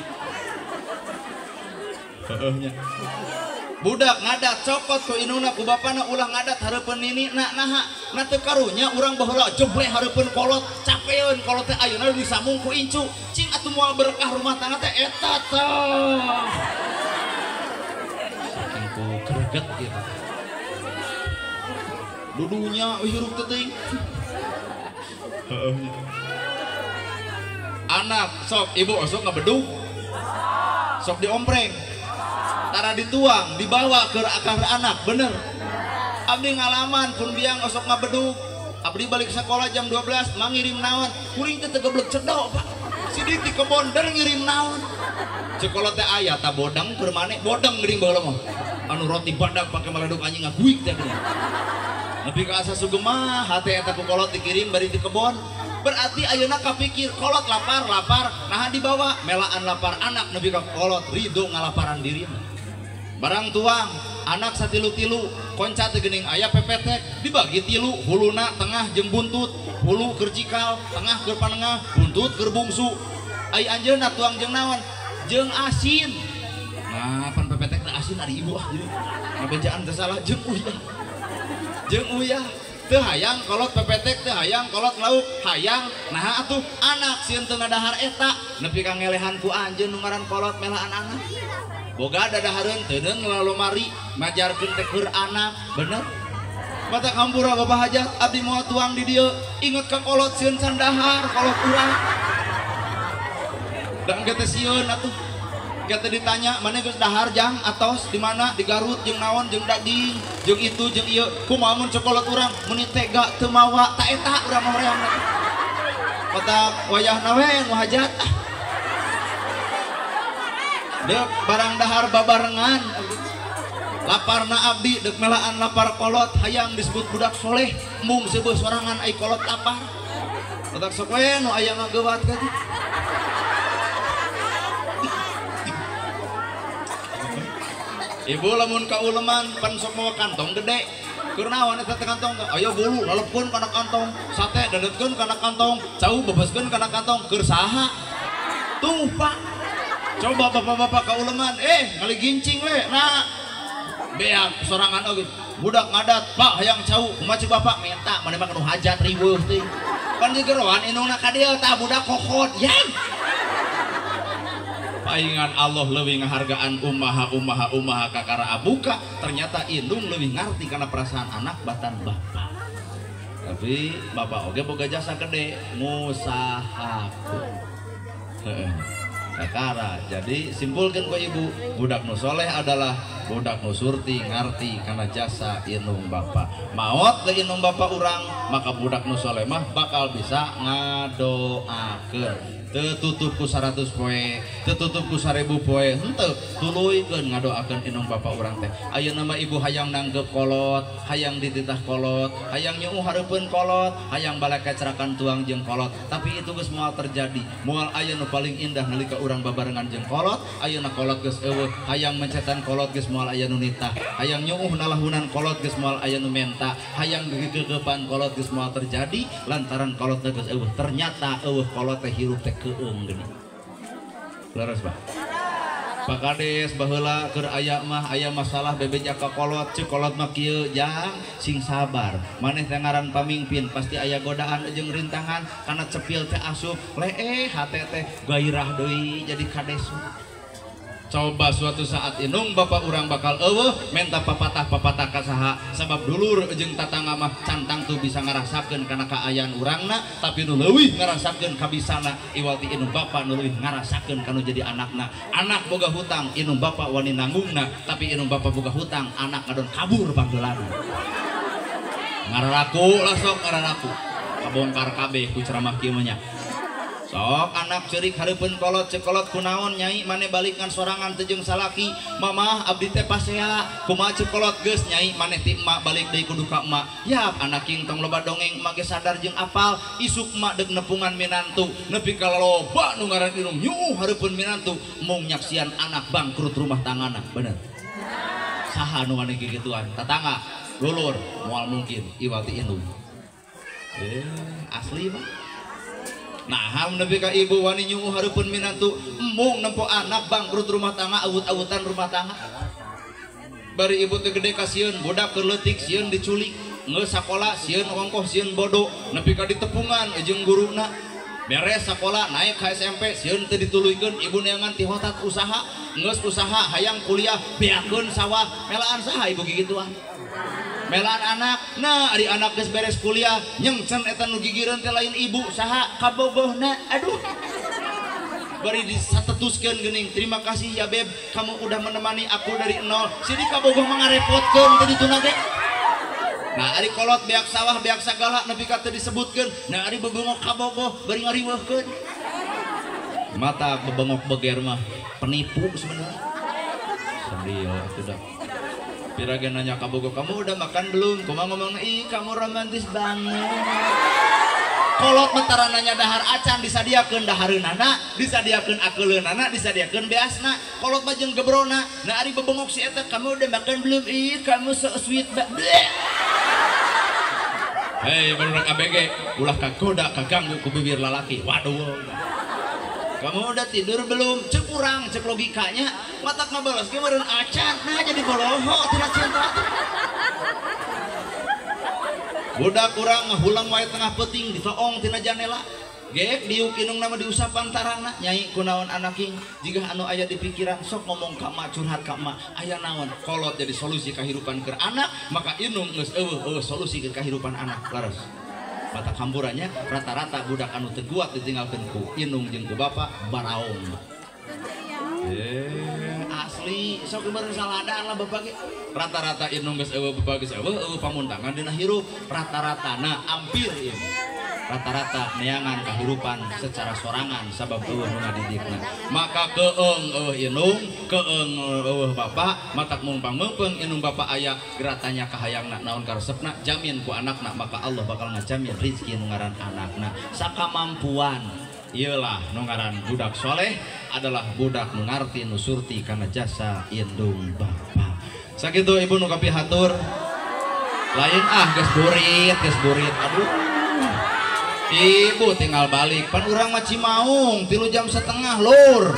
Heueuh nya. Budak ngadat cokot ku indungna ku bapana ulah ngadat hareupeun ninina naha na teu karunya urang baheula jebleh hareupeun kolot capeun kolot teh ayeuna disambung ku incu cing atuh moal berkah rumah tangga teh eta tah. Saking ku greget gitu. Dudunya hirup teh teuing. Heueuh. Anak sok ibu sok ngabedug. Sok diompreng. Tara dituang, dibawa ke akar anak, bener. Abdi ngalaman pun biang osok ngabedug. Abdi balik sekolah jam 12, mangirim naon. Kuring teh tegeblek cedok, Pak. Sidik di kebon der ngirim naon. Sekolah teh aya ta bodang keur maneh, bodang geuning baheula mah. Anu roti badak pake maleduk anjing ngaguik teh geuning. Nepi ka asa sugemah, hate eta ku kolot dikirim bari di kebon. Berarti ayeuna kapikir kolot lapar, lapar, naha dibawa melaan lapar anak nepi ka kolot ridho ngalaparan dirina. Barang tuang, anak satilu-tilu, konca teh geuning aya pepetek, dibagi tilu, huluna tengah jeung buntut, hulu keur cikal, tengah keur panengah, buntut keur bungsu. Ai anjeunna tuang jeung naon? Jeung asin. Nah, pan pepetek teh asin ari ibu ah jadi. Ngabejaan teh salah jeung uyah. Jeung uyah. Teu hayang kolot pepetek, teu hayang kolot lauk, hayang naha atuh anak sieun teu ngadahar eta, nepi ka ngelehan ku anjeun nu ngaran kolot melaan anak. Boga dadahareun teuneun lalomari majarkeun teh keur anak, bener? Mata hampura bapak hajat abdi moal tuang di dieu, inget ka kolot sieun can dahar, kolot urang. Da engke teh sieun atuh. Engke teh ditanya, "Maneh geus dahar jang atos di mana? Di Garut jeung naon jeung daging, jeung itu jeung ieu." Kumaha mun cokolot urang meuni tega teu mawa, ta eta urang mah hoream. Mata wayahna we nu hajat. Dek barang dahar babarengan laparna abdi dek melaan lapar kolot hayang disebut budak soleh mung seubeuh sorangan ai kolot lapar otak sok we nu aya ngageuwat ka ibu lamun ka uleman pan sok mawa kantong gede keur naon eta teh kantong ayo bulu lalepkeun kana kantong sate dadetkeun kana kantong cau bebeskeun kana kantong keur saha tuh Pak. Coba bapak-bapak kauleman, kali gincing le, nah, beak sorangan oge, budak ngadat, Pak hayang cau, kumaha bapak minta, mana mah nu hajat riweuh teh. Pan digeroan indungna ka dieu tah budak kokot, yang. Paingan Allah leuwih ngahargaan umaha umaha umaha kakara abuka, ternyata indung leuwih ngarti kana perasaan anak batan bapak. Tapi bapak oge boga jasa gede, ngusahakeun. Heeh. Kakara. Jadi simpulkan ku ibu, budak nu soleh adalah budak nu surti ngarti karena jasa indung bapak. Maot le indung bapak urang, maka budak nu soleh mah bakal bisa ngadoakeun. Teu tutup ku 100 poe, teu tutup ku 1000 poe, henteu tuluykeun ngadoakeun indung bapak urang teh. Ayeuna mah ibu hayang nanggep kolot, hayang dititah kolot, hayang nyuuh hareupeun kolot, hayang balakecrakan tuang jeung kolot. Tapi itu geus moal terjadi. Moal aya nu paling indah nalika urang babarengan jeung kolot, ayeuna kolot geus eueuh, hayang mencetan kolot geus moal aya nu nitah, hayang nyuuh nalahunan kolot geus moal aya nu menta, hayang gegegepan kolot geus moal terjadi lantaran kolot geus eueuh. Ternyata eueuh kolot teh hirup teh keung geuning. Leres Pak. Pak Kades baheula keur aya mah aya masalah bebeja ka kolot, ceuk kolot mah kieu jang sing sabar. Maneh teh ngaran pamingpin pasti aya godaan jeung rintangan kana cepil teh asup leeh hate teh gairah deui jadi kades. Coba suatu saat inung bapak urang bakal eueuh menta papatah-papatah ka saha sabab dulur jeung tatangga mah cantang tuh bisa ngarasakeun kana kaayaan urangna tapi nu leuwih ngarasakeun kabisana iwal ti inung bapak nu leuwih ngarasakeun kanu jadi anakna. Anak boga hutang inung bapak wani nanggungna tapi inung bapak boga hutang anak ngadon kabur panggeulana. Ngararaku lah sok ngararaku kabongkar kabeh ku ceramah kieu mah nya. Sok anak ceurik hareupeun kolot ceuk kolot kunaon nyai mane balikan sorangan teu jeung salaki mamah abdi teh pasea kumaha ceuk kolot geus nyai maneh ti emak balik deui kudu ka emak yap anak king tong loba dongeng emak ge sadar jeung apal isuk emak deuk nepungan minantu nepi ka loba nu ngaran indung nyuuh hareupeun minantu mung nyaksian anak bangkrut rumah tanggana bener saha nu wani kikituan tatangga dulur moal mungkin iwal ti indung asli mah. Nah, nepi ka ibu wani nyuuh hareupeun minantu embung nempo anak bangkrut rumah tangga awut-awutan rumah tangga. Bari ibu teh gede kasieun budak keur leutik sieun diculik geus sakola sieun ongkoh sieun bodoh nepi ka ditepungan jeung guruna. Beres sakola naik ka SMP sieun teu dituluykeun ibu neangan ti hotat usaha geus usaha hayang kuliah beakeun sawah melaan saha ibu kikituan. Melaan anak, nah ari anak geus beres kuliah nyengcen eta nu gigireun teh lain ibu saha kabogohna aduh bari disatetuskeun geuning terima kasih ya beb kamu udah menemani aku dari nol sini kabogoh mah ngarepotkeun teh dituna ge. Nah ari kolot beak sawah beak sagala nepi ka teu disebutkeun nah ari bebengok kabogoh bari ngariweuhkeun mata bebengok beger mah penipu sebenarnya sedih atuh dah. Piragen nanya kabogoh, kamu udah makan belum? Kumaha ngomong, ih kamu romantis banget. Kolot metara nanya dahar acan disadiakeun dahareunana, disadiakeun akeuleunana, disadiakeun beasna. Kolot mah jeung gebrona. Nah ari bebengok si eta, kamu udah makan belum? Ih kamu so sweet banget. Hei barudak ABG, ulah kagoda kaganggu ku bibir lalaki. Waduh. Kamu udah tidur belum? Cek kurang, cek logikanya. Matak ngabalas ge meureun acan. Nah jadi boloho tina cinta. Budak urang ngahulang wae tengah peuting ditoong tina janela. Geek diuk inung nama diusapan tarangna. Nyai kunaon anak king jigah anu aya di pikiran sok ngomong ka emak curhat ka emak. Aya naon? Kolot jadi solusi kahirupan keur anak, maka inung geus eueuh solusi keur kahirupan anak. Laras. Mata hamburannya rata-rata budak anu teu kuat ditinggalkeun ku inung jeung ku bapak baraong. Asli sok meureun saladaan lah bapak ge. Rata-rata inung geus eueuh bapak geus eueuh pamuntangan dina hirup rata-ratana ampir ieu. Rata-rata neangan kahirupan secara sorangan sabab eueuh nu ngadidikna. Maka keung eueuh inung, keung eueuh bapak, matak mung pangmeungpeung inung bapak aya geratanya kahayangna naon karesepna jamin ku anakna maka Allah bakal ngajamin rezeki nu ngaran anakna. Sakamampuan ieulah nu ngaran budak soleh adalah budak nu ngarti nu surti kana jasa indung bapak. Sakitu ibu nu kapihatur. Lain ah geus burit aduh. Ibu tinggal balik, pan urang mah Cimaung, 3,5 jam lur.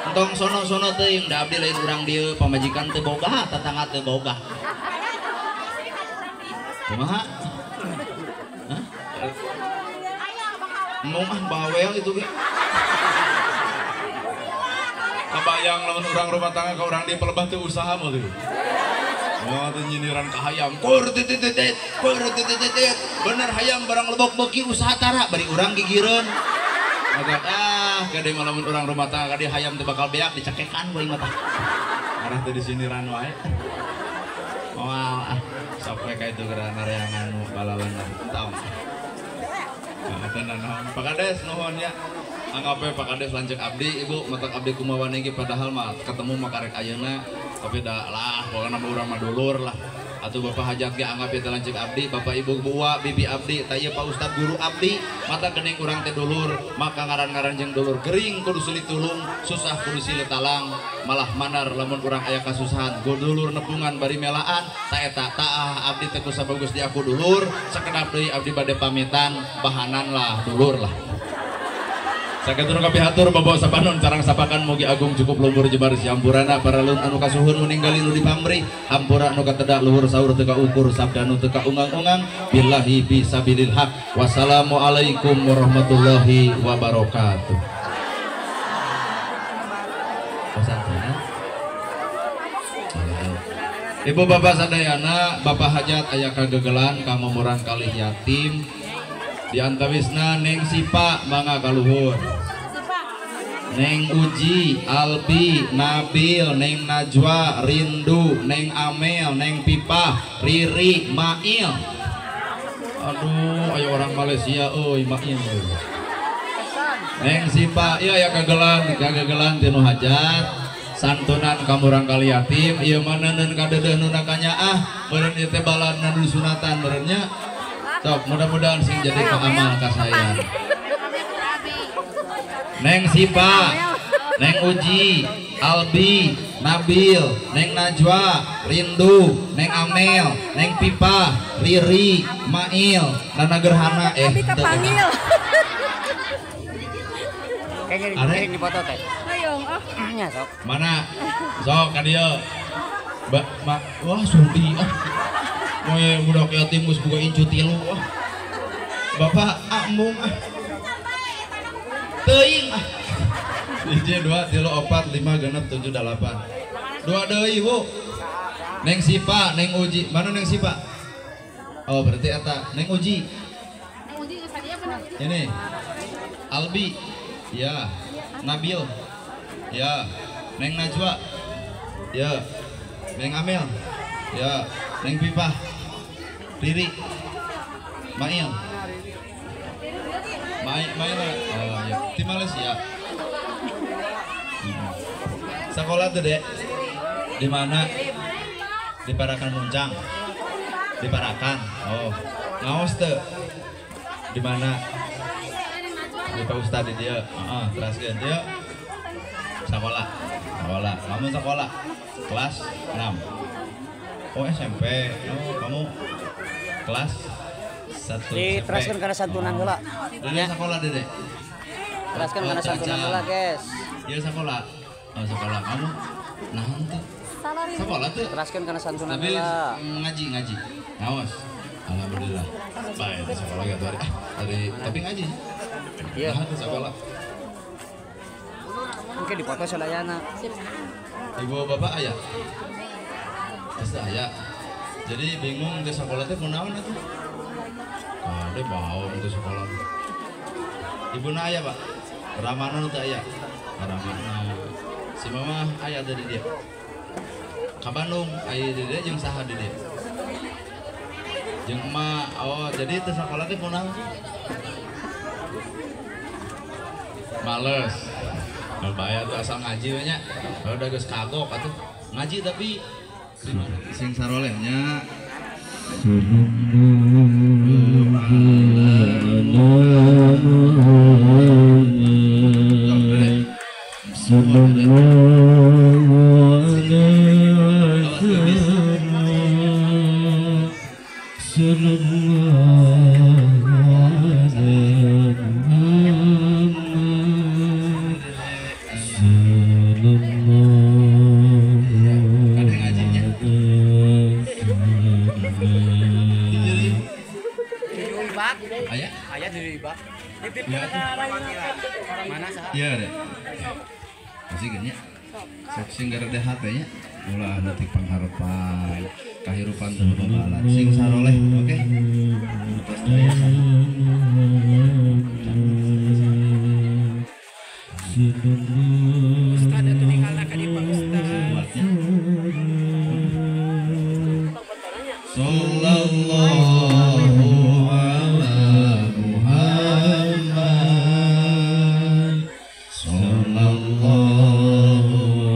Entong sono-sono teuing, da abdi lain urang dieu, pamajikan teu boga, tatangga teu boga. Kumaha? Hah? Mung ah bawel itu ge. Kabayang lamun urang rumah tangga ka urang dieu pelebah teu usaha mah teu. Oh, teu nyindiran ka hayam. Kur titit kur titit. Bener hayam barang lebok beuki usaha tara bari urang gigireun. Maka ah gade mah lamun urang rumah tangga kade hayam teu bakal beak dicakekan bae mah tah. Arah teu disindiran wae. Moal ah sok we ka itu geura nareangan nu balalan lah. Tong. Nah, tenan naon. Pak Kades nuhun nya. Anggap we Pak Kades lanceuk abdi ibu matak abdi kumaha wani ge padahal mah ketemu mah karek ayeuna tapi dah lah pokokna mah urang mah dulur lah atuh bapak hajat ge anggap ieu teh lanceuk abdi bapak ibu buwa bibi abdi tah ieu Pak Ustad guru abdi mata geuning urang teh dulur maka ngaran-ngaran jeung dulur gering kudu silih tulung susah kudu silih talang malah mandar lamun urang aya kasusahan dulur nepungan bari melaan ta eta taah abdi teh kusabab Gusti aku dulur sakedap deui abdi bade pamitan bahanan lah dulur lah. Sakitu nu kapihatur babawa sapanon sareng sapakan mugi agung cukup lumpur jebar siampurana paralun anu kasuhun meninggali nu dipamri hampura nu katedak luhur saur teu kaukur sabda nu teu kaungang-ungang billahi fisabilil haq. Wassalamualaikum warahmatullahi wabarakatuh. Ibu bapak sadayana, bapak hajat aya kagegelan ka murang kalih yatim di antawisna Neng Sipa mangga kaluhur, Neng Uji, Albi, Nabil, Neng Najwa, Rindu, Neng Amel, Neng Pipah, Riri, Mail. Aduh, ayo orang Malaysia euy Mail. Neng Sipa ieu aya kagegelan tinu hajat. Santunan ka murang kali yatim ieu mah neuneun kadeudeun nu nakanyaah meureun ieu teh baladna nu sunatan meureun nya. Sok mudah-mudahan sing jadi kaamal ka saya. Neng Sipa, Neng Uji, Albi, Nabil, Neng Najwa, Rindu, Neng Amel, Neng Pipa, Riri, Mail, Nana Gerhana Abi kapanggil. Kayaknya dipoto teh. Nya sok. Mana? Sok ka dieu. Wah sudi ah. Moe budak yatim geus boga incu tilu ah. Bapak amung ah. Teuing ah. 1 2 3 4 5 6 7 8. Dua deui, Bu. Neng Sipa, Neng Uji. Mana Neng Sipa? Oh, berarti eta Neng Uji. Neng Uji geus sadia apa Neng Uji? Ini. Albi. Ya. Nabil. Ya. Neng Najwa. Ya. Neng Amel. Ya. Neng Pipah. Riri. Mail. Mail. Oh ya. Di Malaysia. Sekolah tuh, Dek. Di mana? Di Parakan Muncang. Di Parakan. Oh. Ngaos tuh. Di mana? Di Pak Ustad di dia. Heeh, teraskeun dia. Sekolah. Sekolah. Kamu sekolah kelas 6. Oh, SMP. Oh, kamu kelas 1. Diteraskeun kana santunan heula. Dede sekolah, Dede. Teraskeun kana santunan heula, guys. Iya sekolah. Oh, sekolah kamu. Nah, tuh. Sekolah tuh. Teraskeun kana santunan Tapi heula. ngaji. Ngawas. Alhamdulillah. Baik, sekolah gitu hari. Hari tapi ngaji. Iya. Nah, sekolah. Mungkin dipoto sadayana. Ibu bapak ayah. Terus ayah. Jadi bingung di sekolah teh kunaon atuh? Kade bau itu sekolah. Ibu na ayah, Pak. Ramana nu teh aya. Ramana. Si mama ayah tadi dia. Ka Bandung aya di dia jeung saha di dia? Jeung emak. Oh, jadi teh sekolah teh kunaon? Males. Kalau bayar tuh asal ngaji we nya. Kalau udah geus kagok atuh. Ngaji tapi sing sarolehnya. Iya deh. Masih gini. Sok sing garede hate nya. Ulah detik pangharepan, kahirupan teu babalan. Sing saroleh, oke? Terus daya sama. Ustaz atuh ninggalna ka dieu Pak Ustaz. Sallallahu ala Muhammad sallallahu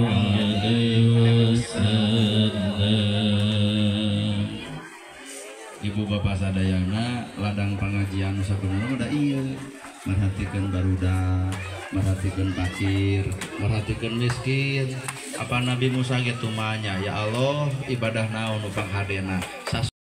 alaihi wasallam. Ibu bapak sadayana ladang pengajian sabenerna udah ieu merhatikeun barudak, merhatikeun fakir, merhatikeun miskin. Apa Nabi Musa ge tumanya, ya Allah ibadah naon nu panghadena.